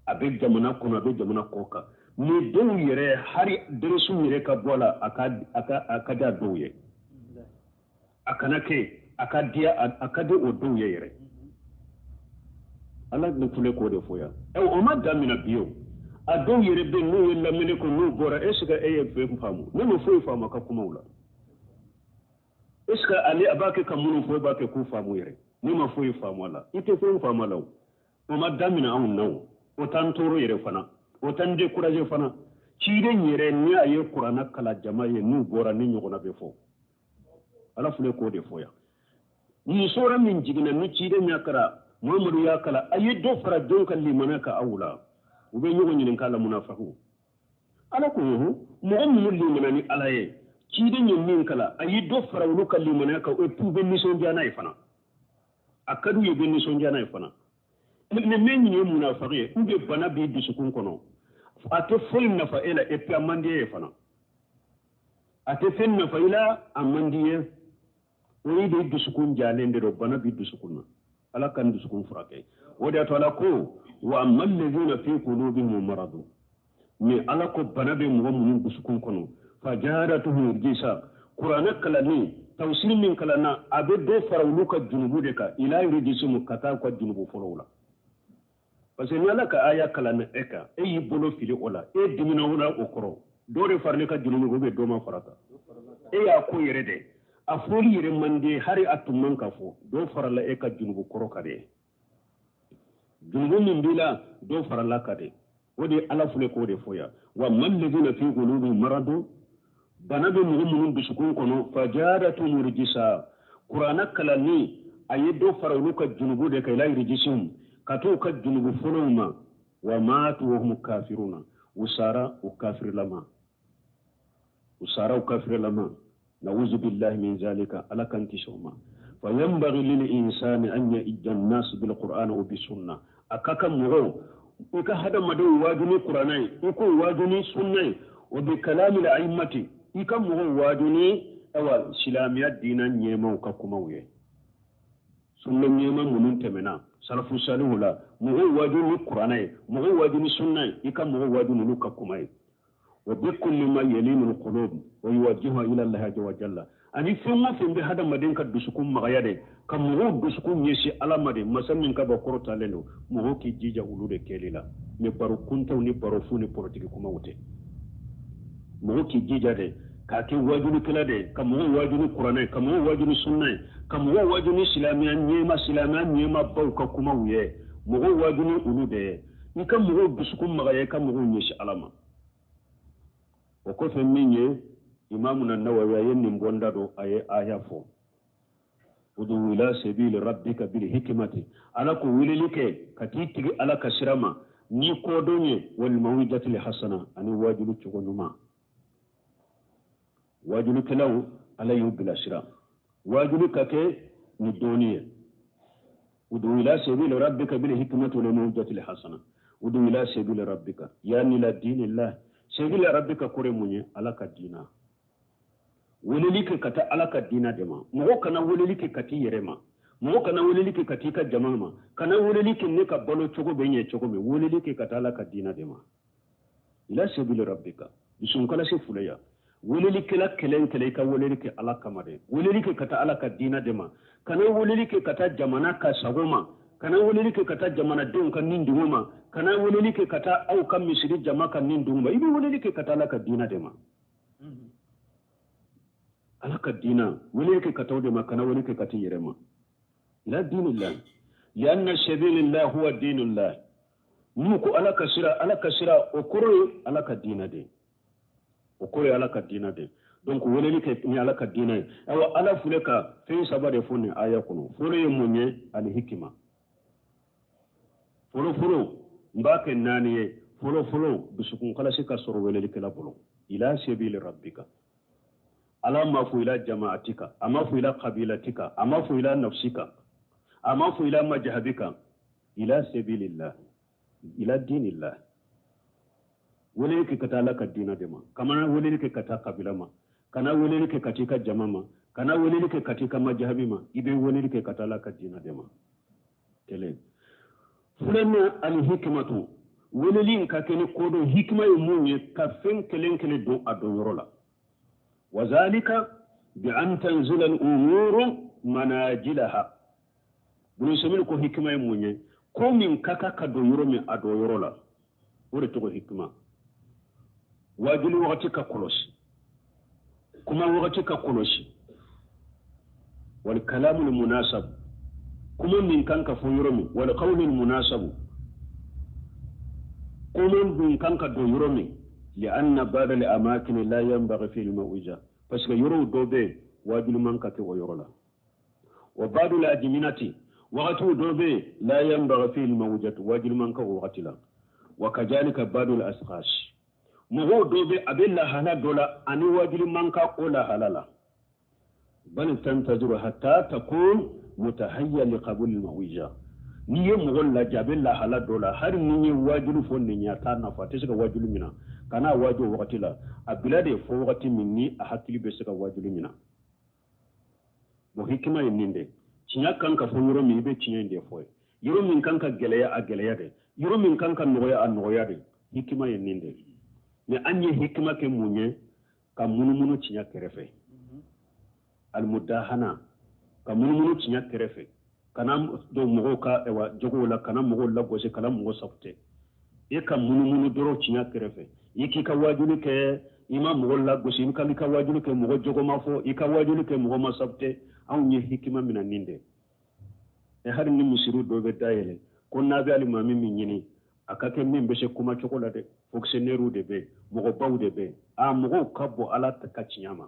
a bɛ jamana kɔnɔ, a bɛ jamana kɔ kan. Ni dɔw yɛrɛ, hali dɛrɛsiw yɛrɛ ka bɔ a la, a ka di a dɔw ye, a kana kɛ, a ka di a ka di o dɔw ye yɛrɛ. Ala ni kule k'o de fɔ yan. O ma daminɛ bi o, a dɔw yɛrɛ bɛ n'u ye lamɛnni ko n'u bɔra, est ce que e ye fɛn faamu? Ne ma foyi faamu a ka kumaw la. Est ce que ale a b'a kɛ ka minnu fɔ, e b'a kɛ k'u faamu yɛrɛ? Ne ma foyi faamu a la. I tɛ foyi faamu a la o. O ma daminɛ anw na o, o t'an tɔɔrɔ yɛrɛ fana, o t'an décourager fana. Ciden yɛrɛ, ni a ye Kuranɛ kalan jama ye, n'u bɔra, ni ɲɔgɔnna bɛ fɔ. Ala filɛ k'o de fɔ yan. Nin sura min jiginna, ni ciden y'a kalan, Muhamadu y'a kalan, a ye dɔ fara jɔn ka limaniya kan aw la? U bɛ ɲɔgɔn ɲininka la, munafakiw. Ala ko mɔgɔ minnu limana ni Ala ye, ciden ye min kalan, a ye dɔ fara olu ka limaniya kan, et puis u bɛ nisɔndiya n'a ye fana, a ka d'u ye, u bɛ nisɔndiya n'a ye fana. Mais min ye munafaki ye, ou bien bana b'i dusukun kɔnɔ, a tɛ foyi nafa e la, et puis a man di e ye fana, a tɛ fɛn nafa i la, a man di ye, o ye de dusukun jalen de don, bana b'i dusukun na. Ala ka dusukun furakɛ. O de y'a to Ala ko wa amma allazina fi qulubihim maradu, mais Ala ko bana bɛ mɔgɔ minnu dusukun kɔnɔ, fajadatuhum rijsa, Kuranɛ kalanni, tafsiri min kalanna, a bɛ dɔ fara olu ka junubu de kan, ila rijsihim, ka taa u ka junubu fɔlɔw la. Parce que ni Ala ka aya kalanna e kan, e y'i bolo fili o la, e dimina o la, o kɔrɔ dɔ de faralen ka junubu, o bɛ dɔ ma fara kan. E y'a ko yɛrɛ dɛ, a fɔli yɛrɛ man di, hali a tun man ka fɔ, dɔ farala e ka junubu kɔrɔ kan dɛ. Junubu min b'i la, dɔ farala kan dɛ. O de Ala filɛ k'o de fɔ yan. Wa amma allazina fi qulubihim maradu, bana bɛ mɔgɔ minnu dusukun kɔnɔ, fajadatuhum rijsa, Kuranɛ kalanni, a ye dɔ fara olu ka junubu de kan, ila rijsihim, ka t'u ka junubu fɔlɔw ma. Wa matu wa hum kafiruna, u sara u kafirilama, u sara u kafirilama. Na'uzu billahi min zalika, Ala k'an kisi o ma. Fa yanbaghi lil insani an ya'idda an-nas bil qur'ani wa bis sunna, a ka kan mɔgɔw i ka hadamadenw waaju ni Kuranɛ ye, i k'o waaju ni sunna ye, wa bi kalami al-a'immati, i ka mɔgɔw waaju ni awa silamɛya diinɛ ɲɛmaw ka kumaw ye, sunna ɲɛma minnu tɛmɛna salafu salihu la, mɔgɔw waaju ni Kuranɛ ye, mɔgɔw waaju ni sunna ye, i ka mɔgɔw waaju n'olu ka kuma ye. Wa bi kulli ma yalinu al-qulub wa yuwajjihuha ila Allah azza wa jalla, ani fɛn o fɛn bɛ hadamaden ka dusukun magaya de, ka mɔgɔw dusukun ɲɛsin Ala ma de, masa min ka bɔ kɔrɔtalen don, mɔgɔw k'i jija olu de kɛli la. Mais baro kuntaw ni baro fu ni politiki kumaw tɛ. Mɔgɔw k'i jija de k'a kɛ waajulikɛla de, ka mɔgɔw waaju ni Kuranɛ ye, ka mɔgɔw waaju ni sunna ye, ka mɔgɔw waaju ni silamɛya ɲɛma, silamɛya ɲɛmabaw ka kumaw ye, mɔgɔw waaju ni olu de ye. I ka mɔgɔw dusukun magaya, i ka mɔgɔw ɲɛsin Ala ma. O kɔfɛ min ye Imamu Nawawi, a ye nin bɔnda dɔ, a ye aya fɔ, udu ila sabili rabbika bil hikmati, Ala ko weleli kɛ ka t'i tigi Ala ka sira ma ni kɔdɔn ye, wal mawidatil hasana, ani waajuli cogo ɲuman. Waajulikɛlaw, Ala y'u bilasira waajuli ka kɛ ni dɔɔni ye. Udu ila sabili rabbika bil hikmati wal mawidati hasana. Udu ila sabili rabbika yani ila dinillah. Sabili rabbika kore mun ye? Ala ka diina. Weleli kɛ ka taa Ala ka diina de ma. Mɔgɔ kana weleli kɛ ka t'i yɛrɛ ma, mɔgɔ kana weleli kɛ ka t'i ka jama ma, kana weleli kɛ ne ka balo cogo bɛ ɲɛ cogo min. Weleli kɛ ka taa Ala ka diina de ma. Ila sabili rabbika, dusukunkalasi fuleya. Welelikɛla kelen kelen, i ka weleli kɛ Ala kama dɛ. Weleli kɛ ka taa Ala ka diina de ma. Kana weleli kɛ ka taa jamana ka sago ma, kana weleli kɛ ka taa jamanadenw ka nin dugu ma, kana weleli kɛ ka taa aw ka misiri jama ka nin dugu ma. I bɛ weleli kɛ ka taa Ala ka diina de ma. Ala ka diina, weleli kɛ ka taa o de ma, kana weleli kɛ ka t'i yɛrɛ ma. Ila dinillah lianna sabilillah huwa dinullah. N'u ko Ala ka sira, Ala ka sira, o kɔrɔ ye Ala ka diina de, o kɔrɔ ye Ala ka diina de. Donc weleli kɛ ni Ala ka diina ye. Ayiwa, Ala filɛ ka fɛn saba de fɔ nin aya kɔnɔ. Fɔlɔ ye mun ye? Alihikima. Fɔlɔ fɔlɔ, n b'a kɛ naani ye. Fɔlɔ fɔlɔ, dusukun kalasi ka sɔrɔ welelikɛla bolo. Ila sabili rabbika. Ala ma fɔ ila jamaatika, a ma fɔ ila kabilatika, a ma fɔ ila nafsika, a ma fɔ ila majahabika. Ila sabilillah, ila dinillah. Weleli kɛ ka taa Ala ka diina de ma. Kana weleli kɛ ka taa kabila ma, kana weleli kɛ ka t'i ka jama ma, kana weleli kɛ ka t'i ka majahabi ma. I bɛ weleli kɛ ka taa Ala ka diina de ma. Kelen. Filanan, alihikimatu. Weleli in ka kɛ ni kodɔn. Hikima ye mun ye? Ka fɛn kelen kelen don a donyɔrɔ la. Wazalika bi an tanzila al umuru manajilaha. Bunu ko hikima ye mun ye? Ko min ka kan ka don yɔrɔ min, a don yɔrɔ la, o de tɔgɔ hikima. Wajuli wagati ka kɔlɔsi, kuma wagati ka kɔlɔsi. Wal kalamul munasab, kuma min kan ka fɔ yɔrɔ min. Wal qawlul munasabu, kuma min kan ka don yɔrɔ min. Li'anna ba'da al amakin la yanbaghi fi al maw'iza, parce que yɔrɔw dɔ bɛ yen, wajuli man ka kɛ o yɔrɔ la. Wa ba'du al ajminati, wagatiw dɔ bɛ yen, la yanbaghi fi al maw'izati, wajuli man ka o wagati la. Wa kazalika ba'du al askhas, mɔgɔw dɔ bɛ, a bɛ lahala dɔ la, ani wajuli man ka o lahala la. Bal tantaziru hatta takun mutahayya li qabul al maw'iza. N'i ye mɔgɔ lajɛ, a bɛ lahala dɔ la, hali ni ye wajulu fɔ nin ye, a t'a nafa, a tɛ se ka wajulu minɛ. Kana waju o wagati la. A bila de fɔ wagati min ni a hakili bɛ se ka wajulu minɛ. Bon, hikima ye nin de. Tiɲɛ kan ka fɔ yɔrɔ min, i bɛ tiɲɛ in de fɔ ye. Yɔrɔ min kan ka gɛlɛya, a gɛlɛya de. Yɔrɔ min kan ka nɔgɔya, a nɔgɔya de. Hikima ye nin de. Mais an ye hikima kɛ mun ye? Ka munumunu tiɲɛ kɛrɛfɛ. Almudahana, ka munumunu tiɲɛ kɛrɛfɛ, kana don mɔgɔw ka ɛwa jogow la, kana mɔgɔw lagosi, kana mɔgɔ sabute. E ka munumunu dɔrɔn tiɲɛ kɛrɛfɛ. I k'i ka wajuli kɛ, i ma mɔgɔ lagosi, i ka wajuli kɛ, mɔgɔ jogo ma fɔ, i ka wajuli kɛ, mɔgɔ ma sabute. Anw ye hikima mina nin de. E hali ni misiriw dɔ bɛ dayɛlɛ ko n'a bɛ alimami min ɲini, a ka kɛ min bɛ se kuma cogo la dɛ. Fonctionnaire de bɛ yen, mɔgɔbaw de bɛ yen. A mɔgɔw ka bɔ Ala ka tiɲɛ ma,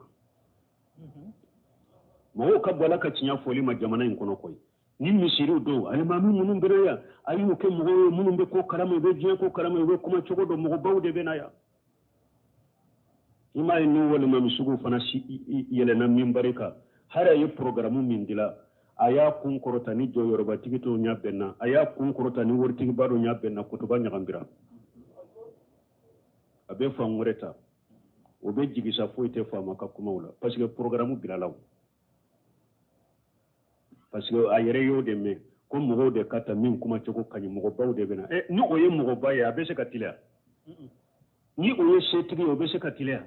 mɔgɔw ka bɔ Ala ka tiɲɛ fɔli ma jamana in kɔnɔ koyi. Ni misiriw dɔw alimami minnu bɛ yan, a y'u kɛ mɔgɔw ye minnu bɛ ko kalama, u bɛ diɲɛ ko kalama, u bɛ kuma cogo dɔn. Mɔgɔbaw de bɛ na yan. I m'a ye, ni walimami sugu fana si yɛlɛnna minbari kan, hali a ye programme min dilan, a y'a kun kɔrɔta ni jɔyɔrɔbatigi tɔw ɲɛ bɛnna, a y'a kun kɔrɔta ni waritigiba dɔ ɲɛ bɛnna, kutuba ɲagambira, a bɛ fan wɛrɛ ta, o bɛ jigisa. Foyi tɛ faama ka kumaw la, parce que programme bilala o, parce que a yɛrɛ y'o de mɛn ko mɔgɔw de ka ta min kuma cogo ka ɲi, mɔgɔbaw de bɛ na. Ɛ, ni o ye mɔgɔba ye, a bɛ se ka teliya. Ni o ye setigi ye, o bɛ se ka teliya.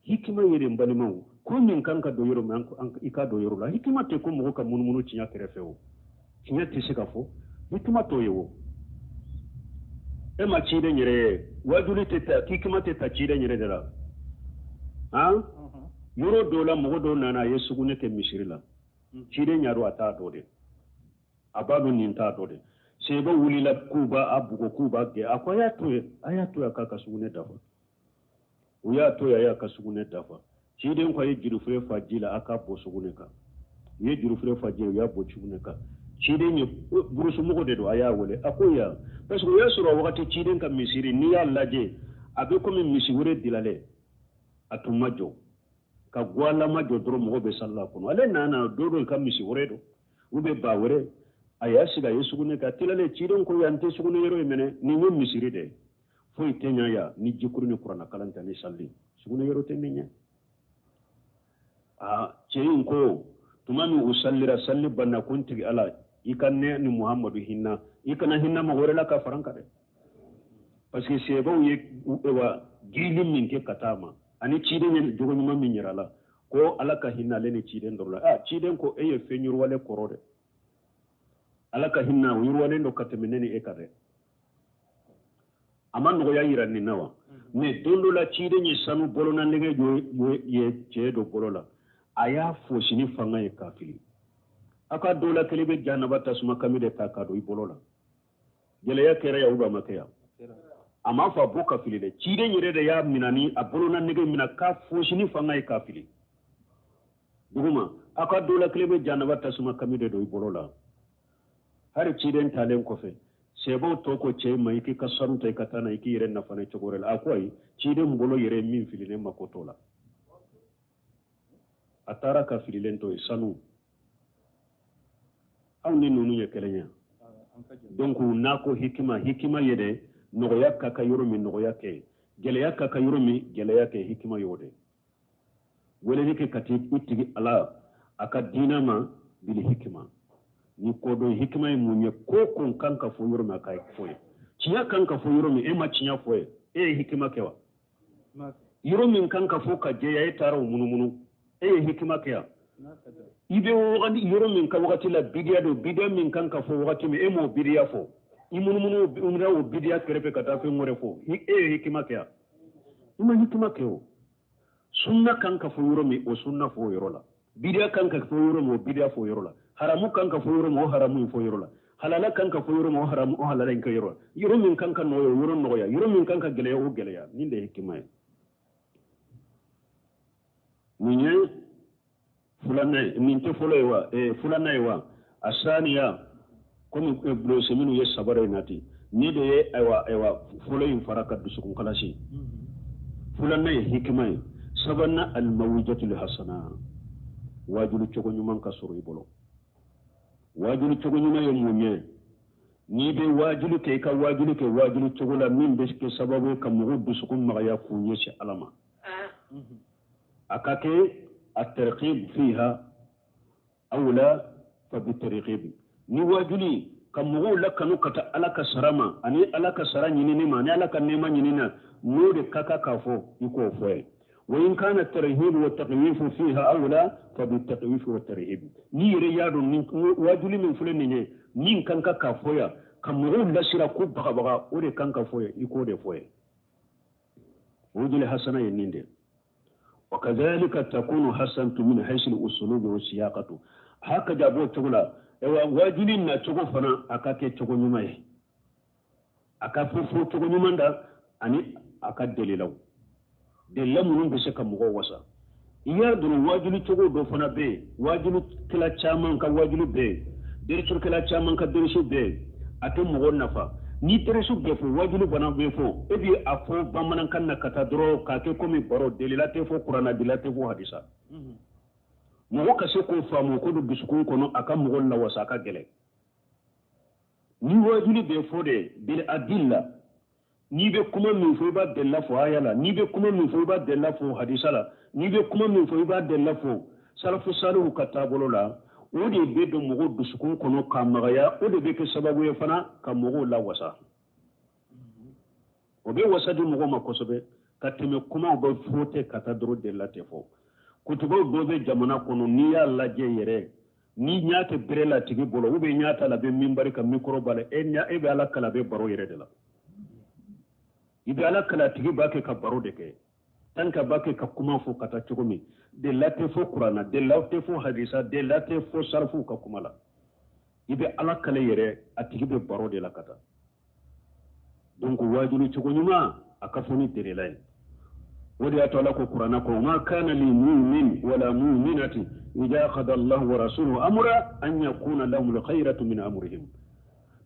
Hikima ye de, n balimaw. Ko min kan ka don yɔrɔ min, i ka don yɔrɔ la. Hikima tɛ ko mɔgɔ ka munumunu tiɲɛ kɛrɛfɛ. O tiɲɛ tɛ se ka fɔ, hikima t'o ye. O e ma ciden yɛrɛ ye, wajuli tɛ ta, hikima tɛ ta ciden yɛrɛ de la. Han, yɔrɔ dɔw la, mɔgɔ dɔw nana, a ye sugunɛ kɛ misiri la. Ciden ɲa dɔn, a t'a dɔn de, a b'a dɔn nin t'a dɔn de. Seba wulila k'u b'a bugɔ, k'u b'a gɛn. A ko a y'a to yen, a y'a to yen, a k'a ka sugunɛ dafa. U y'a to yen, a y'a ka sugunɛ dafa. Ciden ko a ye jurufure fa ji la, a k'a bɔ sugunɛ kan. U ye jurufure fa ji la, u y'a bɔ sugunɛ kan. Ciden ye burusumɔgɔ de don, a y'a wele, a ko yan, parce que o y'a sɔrɔ wagati ciden ka misiri, n'i y'a lajɛ, a bɛ komi misi wɛrɛ dilalen, a tun ma jɔ ka gwalama jɔ dɔrɔn, mɔgɔ bɛ sali la kɔnɔ. Ale nana don dɔ ka misi wɛrɛ don, u bɛ ba wɛrɛ. A y'a sigi, a ye sugunɛ kɛ, a tilalen, ciden ko yan tɛ sugunɛ yɔrɔ ye mɛnɛ, nin ye misiri de ye, foyi tɛ ɲa yan ni jikuru ni kuranna kalan tɛ ni sali, sugunɛ yɔrɔ tɛ nin ɲɛ. Aa, cɛ in ko tuma min u salira, sali banna, ko n tigi Ala, i ka ne ni Muhamadu hinna, i kana hinna mɔgɔ wɛrɛ la ka fara n kan dɛ. Parce que sahabaw ye wa gili min kɛ ka taa ma ani ciden ye jogo ɲuman min yira la, ko Ala ka hinɛ ale ni ciden dɔrɔn la. Ah, ciden ko e ye fɛn yiriwalen kɔrɔ dɛ, Ala ka hinɛ o yiriwalen don ka tɛmɛ ne ni e kan dɛ. A ma nɔgɔya yira nin na wa? Mais don dɔ la, ciden ye sanu bolonanɛgɛ ye cɛ dɔ bolo la, a y'a fosi ni fanga ye k'a fili. A ka dɔ la kelen bɛ jahanaba tasuma kami de ta k'a don i bolo la. Gɛlɛya kɛra yan, ou a ma kɛ yan? A m'a fɔ a bɔ ka fili dɛ, ciden yɛrɛ de y'a minɛ ni a bolonanɛgɛ minɛ k'a fosi ni fanga ye k'a fili duguma. A ka dɔ la kelen bɛ jahanaba tasuma kami de don i bolo la. Hali ciden talen kɔfɛ, sahabaw tɔ ko cɛ ma, i k'i ka sanu ta, i ka taa na, i k'i yɛrɛ nafa ni cogo wɛrɛ la. A ko ayi, ciden bolo yɛrɛ min fililen ma ko t'o la. A taara ka fililen to ye sanu. Aw ni ninnu ye kelen ye. Donc n'a ko hikima, hikima ye dɛ, nɔgɔya ka kan yɔrɔ min, nɔgɔya kɛ, gɛlɛya ka kan yɔrɔ min, gɛlɛya kɛ, hikima y'o de. Weleli kɛ ka t'i tigi Ala a ka diinɛ ma bil hikima ni kodɔn. Hikima ye mun ye? Ko ko kan ka fɔ yɔrɔ min, a ka fɔ ye. Tiɲɛ kan ka fɔ yɔrɔ min, e ma tiɲɛ fɔ ye, e ye hikima kɛ wa? Yɔrɔ min kan ka fɔ ka jɛya, e taara o munumunu, e ye hikima kɛ yan? I bɛ wagati yɔrɔ min ka wagati la, bidiya don, bidiya min kan ka fɔ wagati min, e m'o bidiya fɔ, i munumunu o bidiya kɛrɛfɛ ka taa fɛn wɛrɛ fɔ, e ye hikima kɛ yan? I ma hikima kɛ. O sunna kan ka fɔ yɔrɔ min, o sunna fɔ o yɔrɔ la. Bidiya kan ka fɔ yɔrɔ min, o bidiya fɔ o yɔrɔ la. Haramu kan ka fɔ yɔrɔ min, o haramu in fɔ yɔrɔ la. Halala kan ka fɔ yɔrɔ min, o haramu, o halala in kɛ yɔrɔ la. Yɔrɔ min kan ka nɔgɔya, o yɔrɔ nɔgɔya. Yɔrɔ min kan ka gɛlɛya, o gɛlɛya. Nin de ye hikima ye. Nin ye filanan ye, nin tɛ fɔlɔ ye wa, filanan ye wa. A saniya, komi bulonsi minnu ye saba ye nati, ni de ye ayiwa fɔlɔ in fara ka dusukun kalasi. Filanan ye hikima ye. Sabanan, almawijatul hasana, waajuli cogo ɲuman ka sɔrɔ i bolo. Waajuli cogo ɲuman ye mun ye? N'i bɛ waajuli kɛ, i ka waajuli kɛ waajuli cogo la min bɛ kɛ sababu ye ka mɔgɔw dusukun magaya k'u ɲɛsin Ala ma. A ka kɛ a targhib fiha awla fa bitarghib, ni waajuli ka mɔgɔw lakanu ka taa Ala ka sara ma ani Ala ka sara ɲinini ma ani Ala ka nɛɛma ɲinini na, n'o de ka kan k'a fɔ, i k'o fɔ ye. Wa in kana tarhib wa taqwif fiha awla fa bitaqwif wa tarhib. N'i yɛrɛ y'a dɔn ni waajuli min filɛ nin ye, min kan ka k'a fɔ yan ka mɔgɔw lasira ko bagabaga, o de kan ka fɔ ye, i k'o de fɔ ye. Waajuli hasana ye nin de. وكذلك تكون حسنة من حيث الأسلوب والسياقة هكذا b'o cogo la. Waajuli na cogo fana, a ka kɛ cogo ɲuman ye, a ka fɔ fɔ cogo ɲuman da ani a ka delilaw, delila minnu bɛ se ka mɔgɔw wasa. I y'a dɔn waajuli cogo dɔ fana bɛ yen, waajulikɛla caman ka waajuli bɛ yen, derisukɛla caman ka derisu bɛ yen, a tɛ mɔgɔ nafa. Ni derisu bɛ fɔ, waajuli bana bɛ fɔ, e bi a fɔ bamanankan na ka taa dɔrɔn k'a kɛ komi baro, delila tɛ fɔ, kuranna delila tɛ fɔ, hadisa. Mɔgɔ ka se k'o faamu ko don dusukun kɔnɔ, a ka mɔgɔ lawasa, a ka gɛlɛn. Ni waajuli bɛ fɔ de bil adilla, n'i bɛ kuma min fɔ, i b'a delila fɔ aya la, n'i bɛ kuma min fɔ, i b'a delila fɔ hadisa la, n'i bɛ kuma min fɔ, i b'a delila fɔ salafu salihu ka taabolo la, o de bɛ don mɔgɔw dusukun kɔnɔ k'a magaya. O de bɛ kɛ sababu ye fana ka mɔgɔw lawasa. O bɛ wasa di mɔgɔw ma kosɛbɛ ka tɛmɛ kumaw bɛ fɔ tɛ ka taa dɔrɔn, delila tɛ fɔ. Kutubaw dɔ bɛ jamana kɔnɔ, n'i y'a lajɛ yɛrɛ, ni ɲa tɛ bere la tigi bolo, ou bien ɲa t'a la, bɛ minbari ka micro b'a la, e ɲa, e bɛ Ala kala, bɛ baro yɛrɛ de la. I bɛ Ala kala, tigi b'a kɛ ka baro de kɛ tant que b'a kɛ ka kuma fɔ ka taa cogo min, delila tɛ fɔ kuranna, delila tɛ fɔ hadisa, delila tɛ fɔ sarifuw ka kuma la. I bɛ Ala kale yɛrɛ, a tigi bɛ baro de la ka taa. Donc waajuli cogo ɲuman, a ka fɔ ni delila ye. O de y'a to Ala ko kuranna ko ma kana li mu'min wala mu'minati idha qada Allahu wa rasuluhu amra an yakuna lahumul khayratu min amrihim.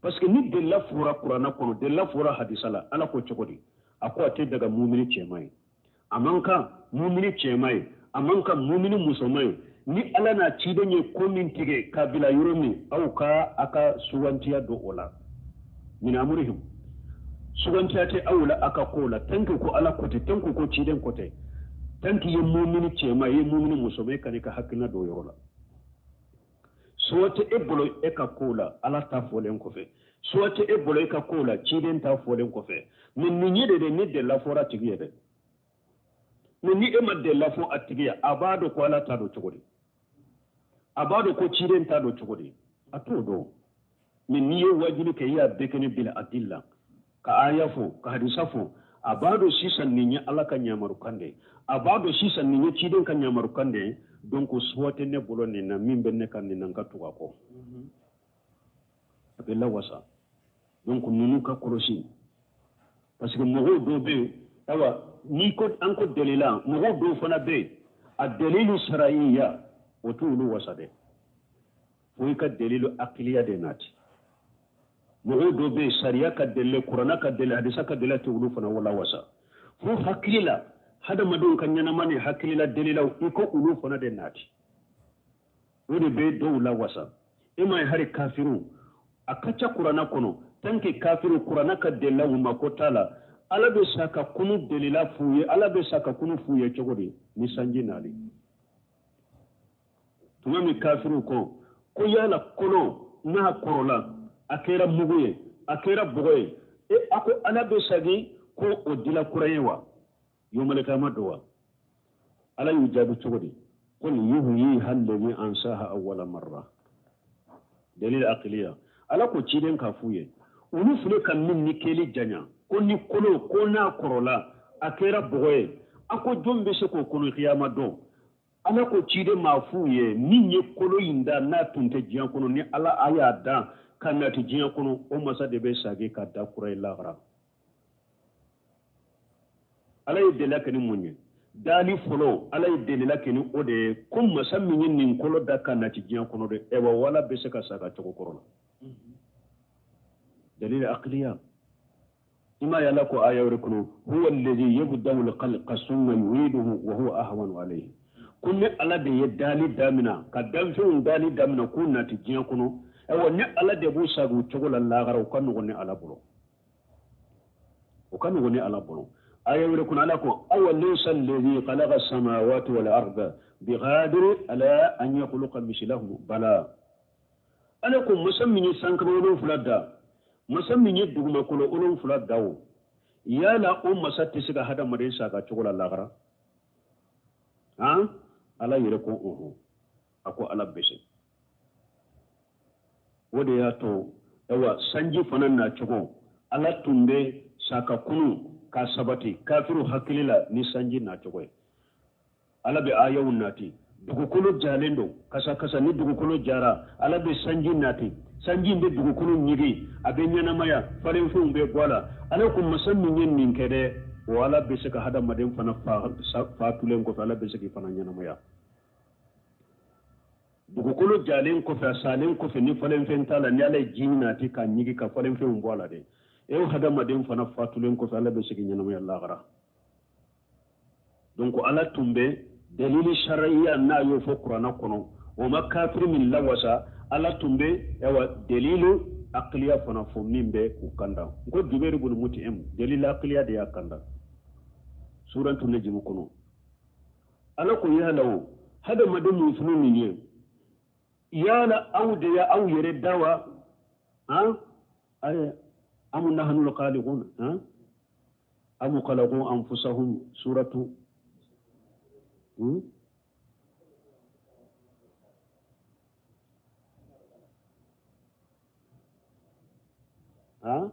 Parce que ni delila fɔra kuranna kɔnɔ, delila fɔra hadisa la, Ala ko cogo di? A ko a tɛ daga mumini cɛman ye, a man kan mumini cɛman ye, a man kan mumini musoman ye. Ni Ala n'a ciden ye ko min tigɛ ka bila yɔrɔ min, aw ka a ka sugantiya don o la. Min amurihim, sugantiya tɛ aw la a ka ko la tant que ko Ala ko tɛ, tant que ko ciden ko tɛ. Tant que i ye mumini cɛma, i ye mumini musoma, e kana i ka hakilina don o yɔrɔ la. Choix tɛ e bolo e ka ko la Ala ta fɔlen kɔfɛ, choix tɛ e bolo e ka ko la ciden ta fɔlen kɔfɛ. Mais nin ye de dɛ, ni delila fɔra a tigi ye dɛ. Mais ni e ma delila fɔ a tigi ye, a b'a dɔn ko Ala ta don cogo di, a b'a dɔn ko ciden ta don cogo di, a t'o dɔn. Mais n'i ye wajuli kɛ, i y'a bɛɛ kɛ ne bila adilla, ka aya fɔ, ka hadisa fɔ, a b'a dɔn sisan nin ye Ala ka ɲamarukan de ye, a b'a dɔn sisan nin ye ciden ka ɲamarukan de ye. Donc choix tɛ ne bolo nin na, min bɛ ne ka nin na, n ka tugu a kɔ, a bɛ lawasa. Donc ninnu ka kɔlɔsi, parce que mɔgɔw dɔw bɛ yen, ayiwa, n'i ko an ko delila, mɔgɔw dɔw fana bɛ yen, a delilu sarayiya o t'olu wasa dɛ, fo i ka delilu akiliya de nati. Mɔgɔw dɔw bɛ yen, sariya ka delile, kuranna ka delile, hadisa ka delile tɛ olu fana wala wasa, fo hakili la, hadamadenw ka ɲɛnama ni hakilila delilaw, i ko olu fana de nati, o de bɛ dɔw la wasa. E m'a ye hali kafiriw, a ka ca kuranna kɔnɔ, tant que kafiriw kuranna ka delilaw ma ko t'a la, Ala bɛ sa ka kunu delila f'u ye, Ala bɛ sa ka kunu f'u ye cogo di ni sanji nali? Tuma min kafiriw ko ko yala kolo n'a kɔrɔla, a kɛra mugu ye, a kɛra bɔgɔ ye, e a ko Ala bɛ segin ko o dila kura ye wa, yomalikama don wa? Ala y'u jaabi cogo di? Qul yuhyiha alladhi ansaha awwala marra. Dalil aqliya. Ala ko ciden k'a f'u ye, olu filɛ ka min ni kɛli janya, ko ni kolo ko n'a kɔrɔla, a kɛra bɔgɔ ye, a ko jɔn bɛ se k'o kɔnɔ kiyama dɔn? Ala ko ciden m'a f'u ye, min ye kolo in da n'a tun tɛ diɲɛ kɔnɔ, ni Ala a y'a da ka nati diɲɛ kɔnɔ, o masa de bɛ sagi ka da kura ye lahara. Ala ye delila kɛ ni mun ye? Dali fɔlɔ, Ala ye delila kɛ ni o de ye, ko masa min ye nin kolo da ka nati diɲɛ kɔnɔ dɛ, ɛwa wala bɛ se ka sa ka cogo kɔrɔ la. Dalil aqliya. I m'a ye Ala ko aya wɛrɛ kɔnɔ, huwa alladhi yabda'u al-khalqa summa yu'iduhu wa huwa ahwanu alayhi. Ko ne Ala de ye dali damina, ka danfɛnw dali damina k'u nati diɲɛ kɔnɔ, ɛwa ne Ala de b'u sago o cogo la lahara, o ka nɔgɔn ne Ala bolo, o ka nɔgɔn ne Ala bolo. Aya wɛrɛ kɔnɔ, Ala ko awa laysa alladhi khalaqa as-samawati wal arda biqadirin ala an yakhluqa mislahum bala. Ala ko masa min ye sankaba 7 da, masa min ye dugumakolo 7 da, o yala o masa tɛ se ka hadamaden sa ka cogo la lahara? Han, Ala yɛrɛ ko ɔhɔn, a ko Ala bɛ se. O de y'a to ayiwa sanji fana nacogo, Ala tun bɛ sa ka kunu k'a sabati kafiriw hakili la ni sanji nacogo ye. Ala bɛ ayaw nati, dugukolo jalen don kasa kasa, ni dugukolo jara, Ala bɛ sanji nati, sanji bɛ dugukolo ɲigi, a bɛ ɲɛnamaya, falenfɛnw bɛ bɔ a la. Ala ko masa min ye nin kɛ dɛ, o Ala bɛ se ka hadamaden fana fatulen kɔfɛ, Ala bɛ se k'i fana ɲɛnamaya. Dugukolo jalen kɔfɛ, a salen kɔfɛ, ni falenfɛn t'a la, ni Ala ye ji nati k'a ɲigi ka falenfɛnw bɔ a la dɛ, e hadamaden fana fatulen kɔfɛ, Ala bɛ se k'i ɲɛnamaya lahara. Donc Ala tun bɛ dalili sariya n'a y'o fɔ kuranna kɔnɔ, o ma kafiri min lawasa, Ala tun bɛ ayiwa dalilu akiliya fana fɔ min bɛ u kanda. N ko Jubairu ibn Mut'im, dalilu akiliya de y'a kanda suratu Najm kɔnɔ. Ala ko yala o hadamaden mun filɛ nin ye, yala aw de ye aw yɛrɛ da wa? Han, ayi, amu nahnu al-khaliqun, han, amu khalaqu anfusahum, suratu ha,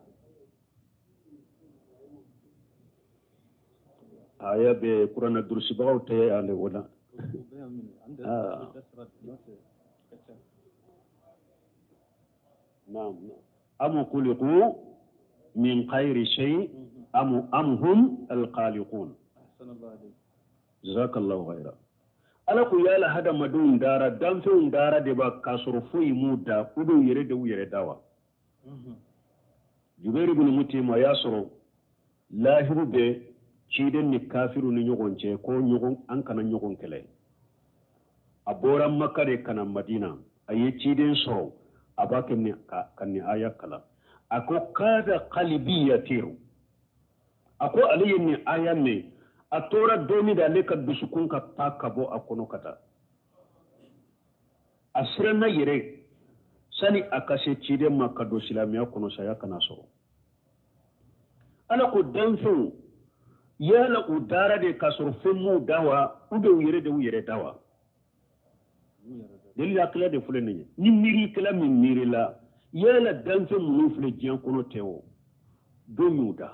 aya bɛ kuranna durusibagaw tɛ ale o la. Naam, amu khuliqu min khayri shay am hum al-khaliqun. Jazakallahu khaira. Ala ko yala hadamadenw dara, danfɛnw dara de ba k'a sɔrɔ foyi m'u da, u b'u yɛrɛ de u yɛrɛ da wa? Jubairu ibn Mut'im a y'a sɔrɔ lahiru bɛ ciden ni kafiru ni ɲɔgɔn cɛ, ko ɲɔgɔn an kana ɲɔgɔn kɛlɛ. A bɔra Maka de ka na Madina, a ye ciden sɔrɔ, a b'a kɛ nin ka nin aya kalan. A ko kada qalibi yatiru. A ko ale ye nin aya mɛn, a tora dɔɔni de ale ka dusukun ka pa ka bɔ a kɔnɔ ka taa. A siranna yɛrɛ sani a ka se ciden ma ka don silamɛya kɔnɔ, saya kana sɔrɔ. Ala ko danfɛnw yala u dara de k'a sɔrɔ fɛn m'u da wa, ou bien u yɛrɛ de y'u yɛrɛ da wa? Delili akila de filɛ nin ye. Ni miirikɛla min miirila, yala danfɛn minnu filɛ diɲɛ kɔnɔ tɛ o don y'u da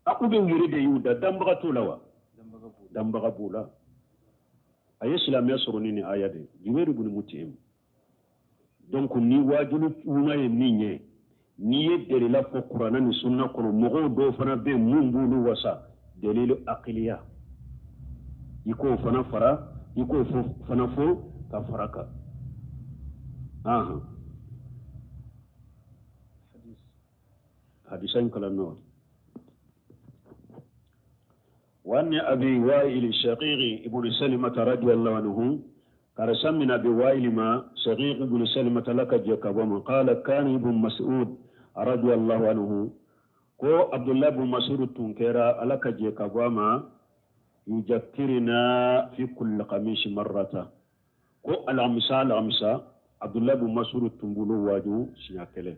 a, ou bien u yɛrɛ de y'u da, danbaga t'u la wa? Danbaga b'u la. A ye silamɛya sɔrɔ ni nin aya de ye, Jubairu ibn Mut'im. Donc ni waajuli ɲuman ye min ye, n'i ye delila fɔ kuranɛ ni sunna kɔnɔ, mɔgɔw dɔw fana bɛ yen mun b'olu wasa, delilu akiliya, i k'o fana fara, i k'o fana fɔ ka fara kan. Ahan, hadisa in kalan nɔ. وعن أبي وائل شقيق ابن سلمة رضي الله عنه، karisa min Abi Wa'il ma Shaqiq ibn Salimata la ka jɛ ka bɔ ma, qala kana ibn Mas'ud radiyallahu anhu, ko Abdullah ibn Mas'ud tun kɛra, Ala ka jɛ ka bɔ a ma, yujakkirina fi kulli khamisi marrata, ko alamisa alamisa Abdullah ibn Mas'ud tun b'olu waaju siɲɛ kelen,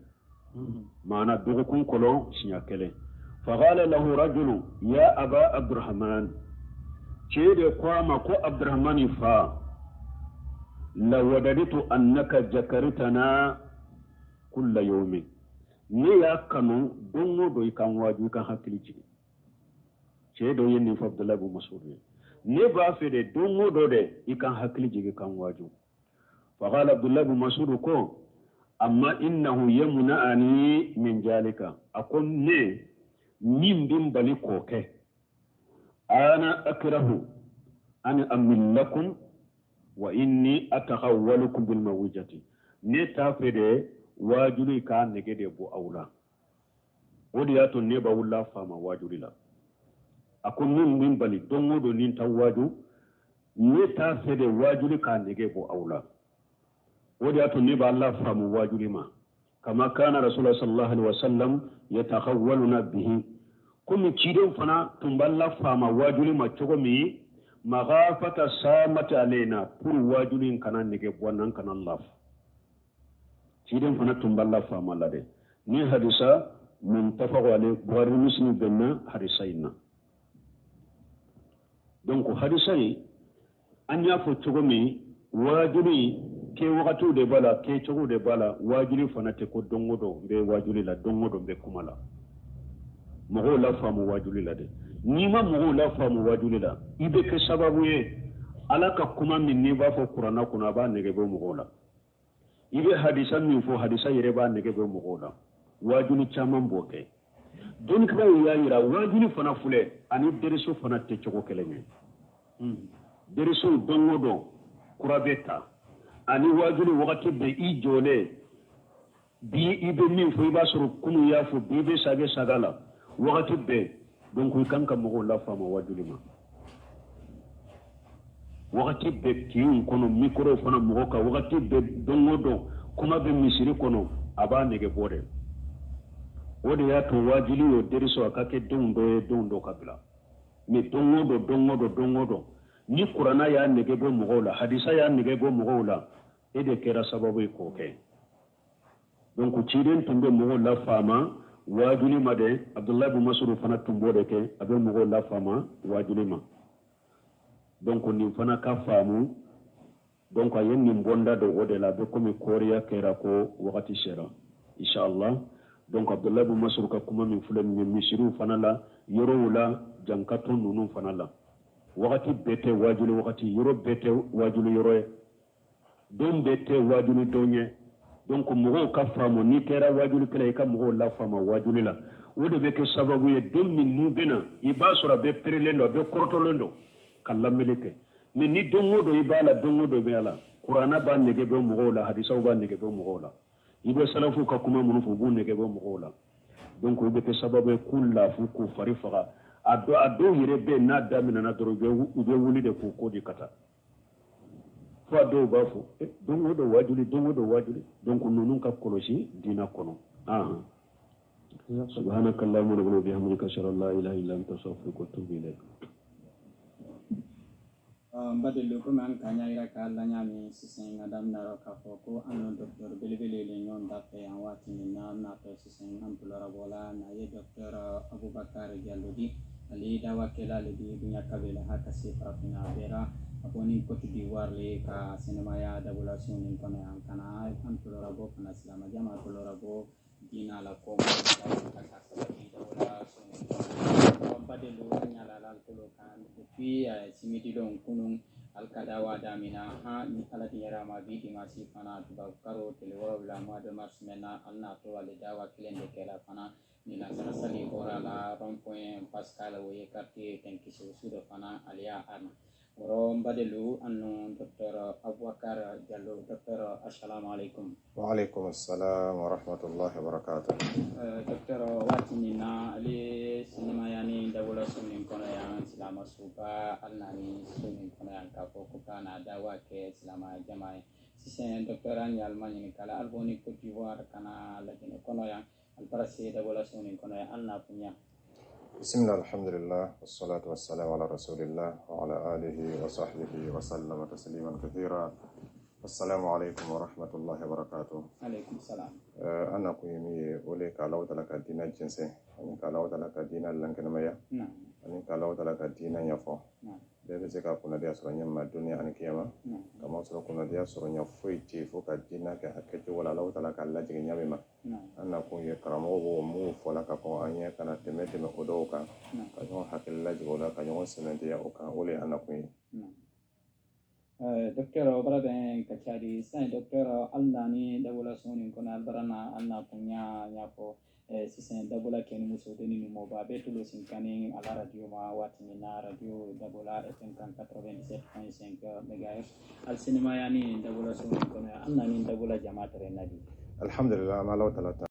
maana dɔgɔkun kɔnɔ siɲɛ kelen. Faqala lahu rajulu ya aba Abdurrahman, cɛ de ko a ma ko Abdurrahman fa, lawadaditu annaka jakaritana kulla yawmin, ne y'a kanu don o don i ka n waaju, i ka hakili jigin. Cɛ dɔ ye nin fɔ Abdullahi bin Mas'ud ye, ne b'a fɛ de don o don de i ka hakili jigin ka n waaju. Faqala Abdullahi bin Mas'ud ko amma innahu yamna'ani min jalika, a ko ne min bɛ n bali k'o kɛ, ana akrahu an amillakum wa inni atakhawwalukum bil mawijati, ne t'a fɛ de waajuli k'a nege de bɔ aw la, o de y'a to ne b'aw la faama waajuli la. A ko min bɛ n bali don o don ni n ta waaju, ne t'a fɛ de waajuli k'a nege bɔ aw la, o de y'a to ne b'a la faamu waajuli ma. Kama kana rasulullah sallallahu alaihi wasallam yatakhawwaluna bihi, komi ciden fana tun b'a la faama waajuli ma cogo min, maghafata samati alaina, pour waajuli in kana nege bɔ n'an kana lafu. Ciden fana tun b'a la faama la dɛ. Ni hadisa muntafaqu alayhi, Bukhari Muslim bɛnna hadisa in na. Donc hadisa in, an y'a fɔ cogo min, waajuli kɛ wagatiw de b'a la, kɛcogo de b'a la. Waajuli fana tɛ ko don o don n bɛ waajuli la, don o don n bɛ kuma la. Mɔgɔw la faamu waajuli la dɛ. N'i ma mɔgɔw la faamu waajuli la, i bɛ kɛ sababu ye Ala ka kuma min n'i b'a fɔ kuranna kɔnɔ, a b'a nege bɔ mɔgɔw la. I bɛ hadisa min fɔ, hadisa yɛrɛ b'a nege bɔ mɔgɔw la. Waajuli caman b'o kɛ. Dɔnnikɛlaw y'a yira waajuli fana filɛ ani deriso fana tɛ cogo kelen ye. Derisow don o don kura bɛ ta, ani waajuli wagati bɛɛ i jɔlen bi i bɛ min fɔ, i b'a sɔrɔ kunun y'a fɔ, bi i bɛ saga saga la wagati bɛɛ. Donc i kan ka mɔgɔw lafaamu waajuli ma wagati bɛɛ kin kɔnɔ, micro fana mɔgɔ kan wagati bɛɛ, don o don kuma bɛ misiri kɔnɔ, a b'a nege bɔ dɛ. O de y'a to waajuli o deriso a ka kɛ don dɔ ye, don dɔ ka bila. Mais don o don, don o don, don o don, ni kuranna y'a nege bɔ mɔgɔw la, hadisa y'a nege bɔ mɔgɔw la, e de kɛra sababu ye k'o kɛ. Donc ciden tun bɛ mɔgɔw lafaama waajuli ma dɛ. Abdullahi bin Mas'ud fana tun b'o de kɛ, a bɛ mɔgɔw lafaama waajuli ma. Donc nin fana ka faamu. Donc a ye nin bɔnda don o de la, a bɛ komi kɔriya kɛra ko wagati sera, inshallah. Donc Abdullahi bin Mas'ud ka kuma min filɛ nin ye, misiriw fana la, yɔrɔw la, jankatɔn ninnu fana la, wagati bɛɛ tɛ waajuli wagati, yɔrɔ bɛɛ tɛ waajuli yɔrɔ ye, don bɛɛ tɛ waajuli don ye. Donc mɔgɔw ka faamu, n'i kɛra waajulikɛla, i ka mɔgɔw lafaamu waajuli la, o de bɛ kɛ sababu ye don min n'u bɛ na, i b'a sɔrɔ a bɛ perelen don, a bɛ kɔrɔtɔlen don ka lamɛnni kɛ. Mais ni don o don i b'a la, don o don i b'a la, kuranna b'a nege bɔ mɔgɔw la, hadisaw b'a nege bɔ mɔgɔw la, i bɛ salafu ka kuma minnu fɔ, u b'u nege bɔ mɔgɔw la. Donc o bɛ kɛ sababu ye k'u lafu, k'u fari faga. A dɔw yɛrɛ bɛ yen, n'a daminɛna dɔrɔn, u bɛ wuli de k'u ko di ka taa. Fo a dɔw b'a fɔ don o don wajuli, don o don wajuli. Donc ninnu ka kɔlɔsi diinɛ kɔnɔ. Ahan, subhanaka allahumma wa bihamdika, ashhadu an la ilaha illa anta, astaghfiruka wa atubu ilayk. N badenlu, komi an ka ɲa yira k'a la ɲa min sisan, ka daminɛ rɔ k'a fɔ ko an no docteur belebele le ɲɔgɔn da fɛ yan waati min na natɔ sisan, an tulorabɔla n'a ye docteur Abubakar Jalo di. Ale dawakɛla le di dunya kabila ha ka se farafinna bɛɛ ra. A bɔni Cote d'Ivoire le ka sɛnɛmaya dabola so nin kɔnɔ yan ka na an tulorabɔ fana, silama jama tulorabɔ diina la ko ka sabati dabola so nin kɔnɔ. N badenlu, an ɲala la tulo kan depuis simidilon kunun alkadawa damina ha ni Ala di yɛrɛ ma. Bi dimanche fana, tubabu karo tile 7, mois de mars mɛn na, an n'a to ale dawa kelen de kɛla fana ni lasara sali bɔra la rond point Pascal, o ye quartier Tenkiso sud fana, ale y'a ana wɔrɔ. N badenlu, an no docteur Abubakar Jallo. Docteur, assalamu alaikum. وعليكم السلام ورحمة الله وبركاته. Docteur, waati min na ale sinimaya ni dabola so min kɔnɔ yan, silama soba, hali na ni so min kɔnɔ yan k'a fɔ ko k'a na dawa kɛ silama jama ye sisan, docteur, an ye alima ɲininka la, ali bɔ ni Cote d'Ivoire ka na Laginɛ kɔnɔ yan, ali bara se dabola so min kɔnɔ yan, hali n'a kunya. بسم الله، الحمد لله، والصلاة والسلام على رسول الله وعلى آله وصحبه وسلم تسليما كثيرا. السلام عليكم ورحمة الله وبركاته. Alaikum salam. Ana kuyimi ole ka Allahu Taala ka diina jɛnsɛn ani ka Allahu Taala ka diina lankɛnɛmaya ani ka Allahu Taala ka diina ɲɛfɔ. Bɛɛ bɛ se ka kunnadiya sɔrɔ ɲɛ ma duniya ani kiyama. Kama sɔrɔ kunnadiya sɔrɔ ɲɛ foyi tɛ yen fo ka diina kɛ a kɛcogo la, Allahu Taala ka lajigin ɲɛ min ma. An nakun ye karamɔgɔ b'o mun fɔla ka kɔn an ɲɛ ka na tɛmɛ o dɔw kan, ka ɲɔgɔn hakili lajigin o la, ka ɲɔgɔn sɛmɛntiya o kan. O de ye an nakun ye. Docteur, o bara bɛn ka cari sisan. Docteur, hali na ni dabola so nin kɔnɔ, ali bara na ali na kunya ɲɛfɔ sisan dabola kɛ ni muso den ni mɔba bɛɛ tulo sin kani ala radio ma waati min na, radio Dabola FM kan 97.5 megahertz. Ali sinimaya ni dabola so nin kɔnɔ, hali na ni dabola jama tɛrɛ na di. Alhamdulillah, an bɛ Allahu Taala.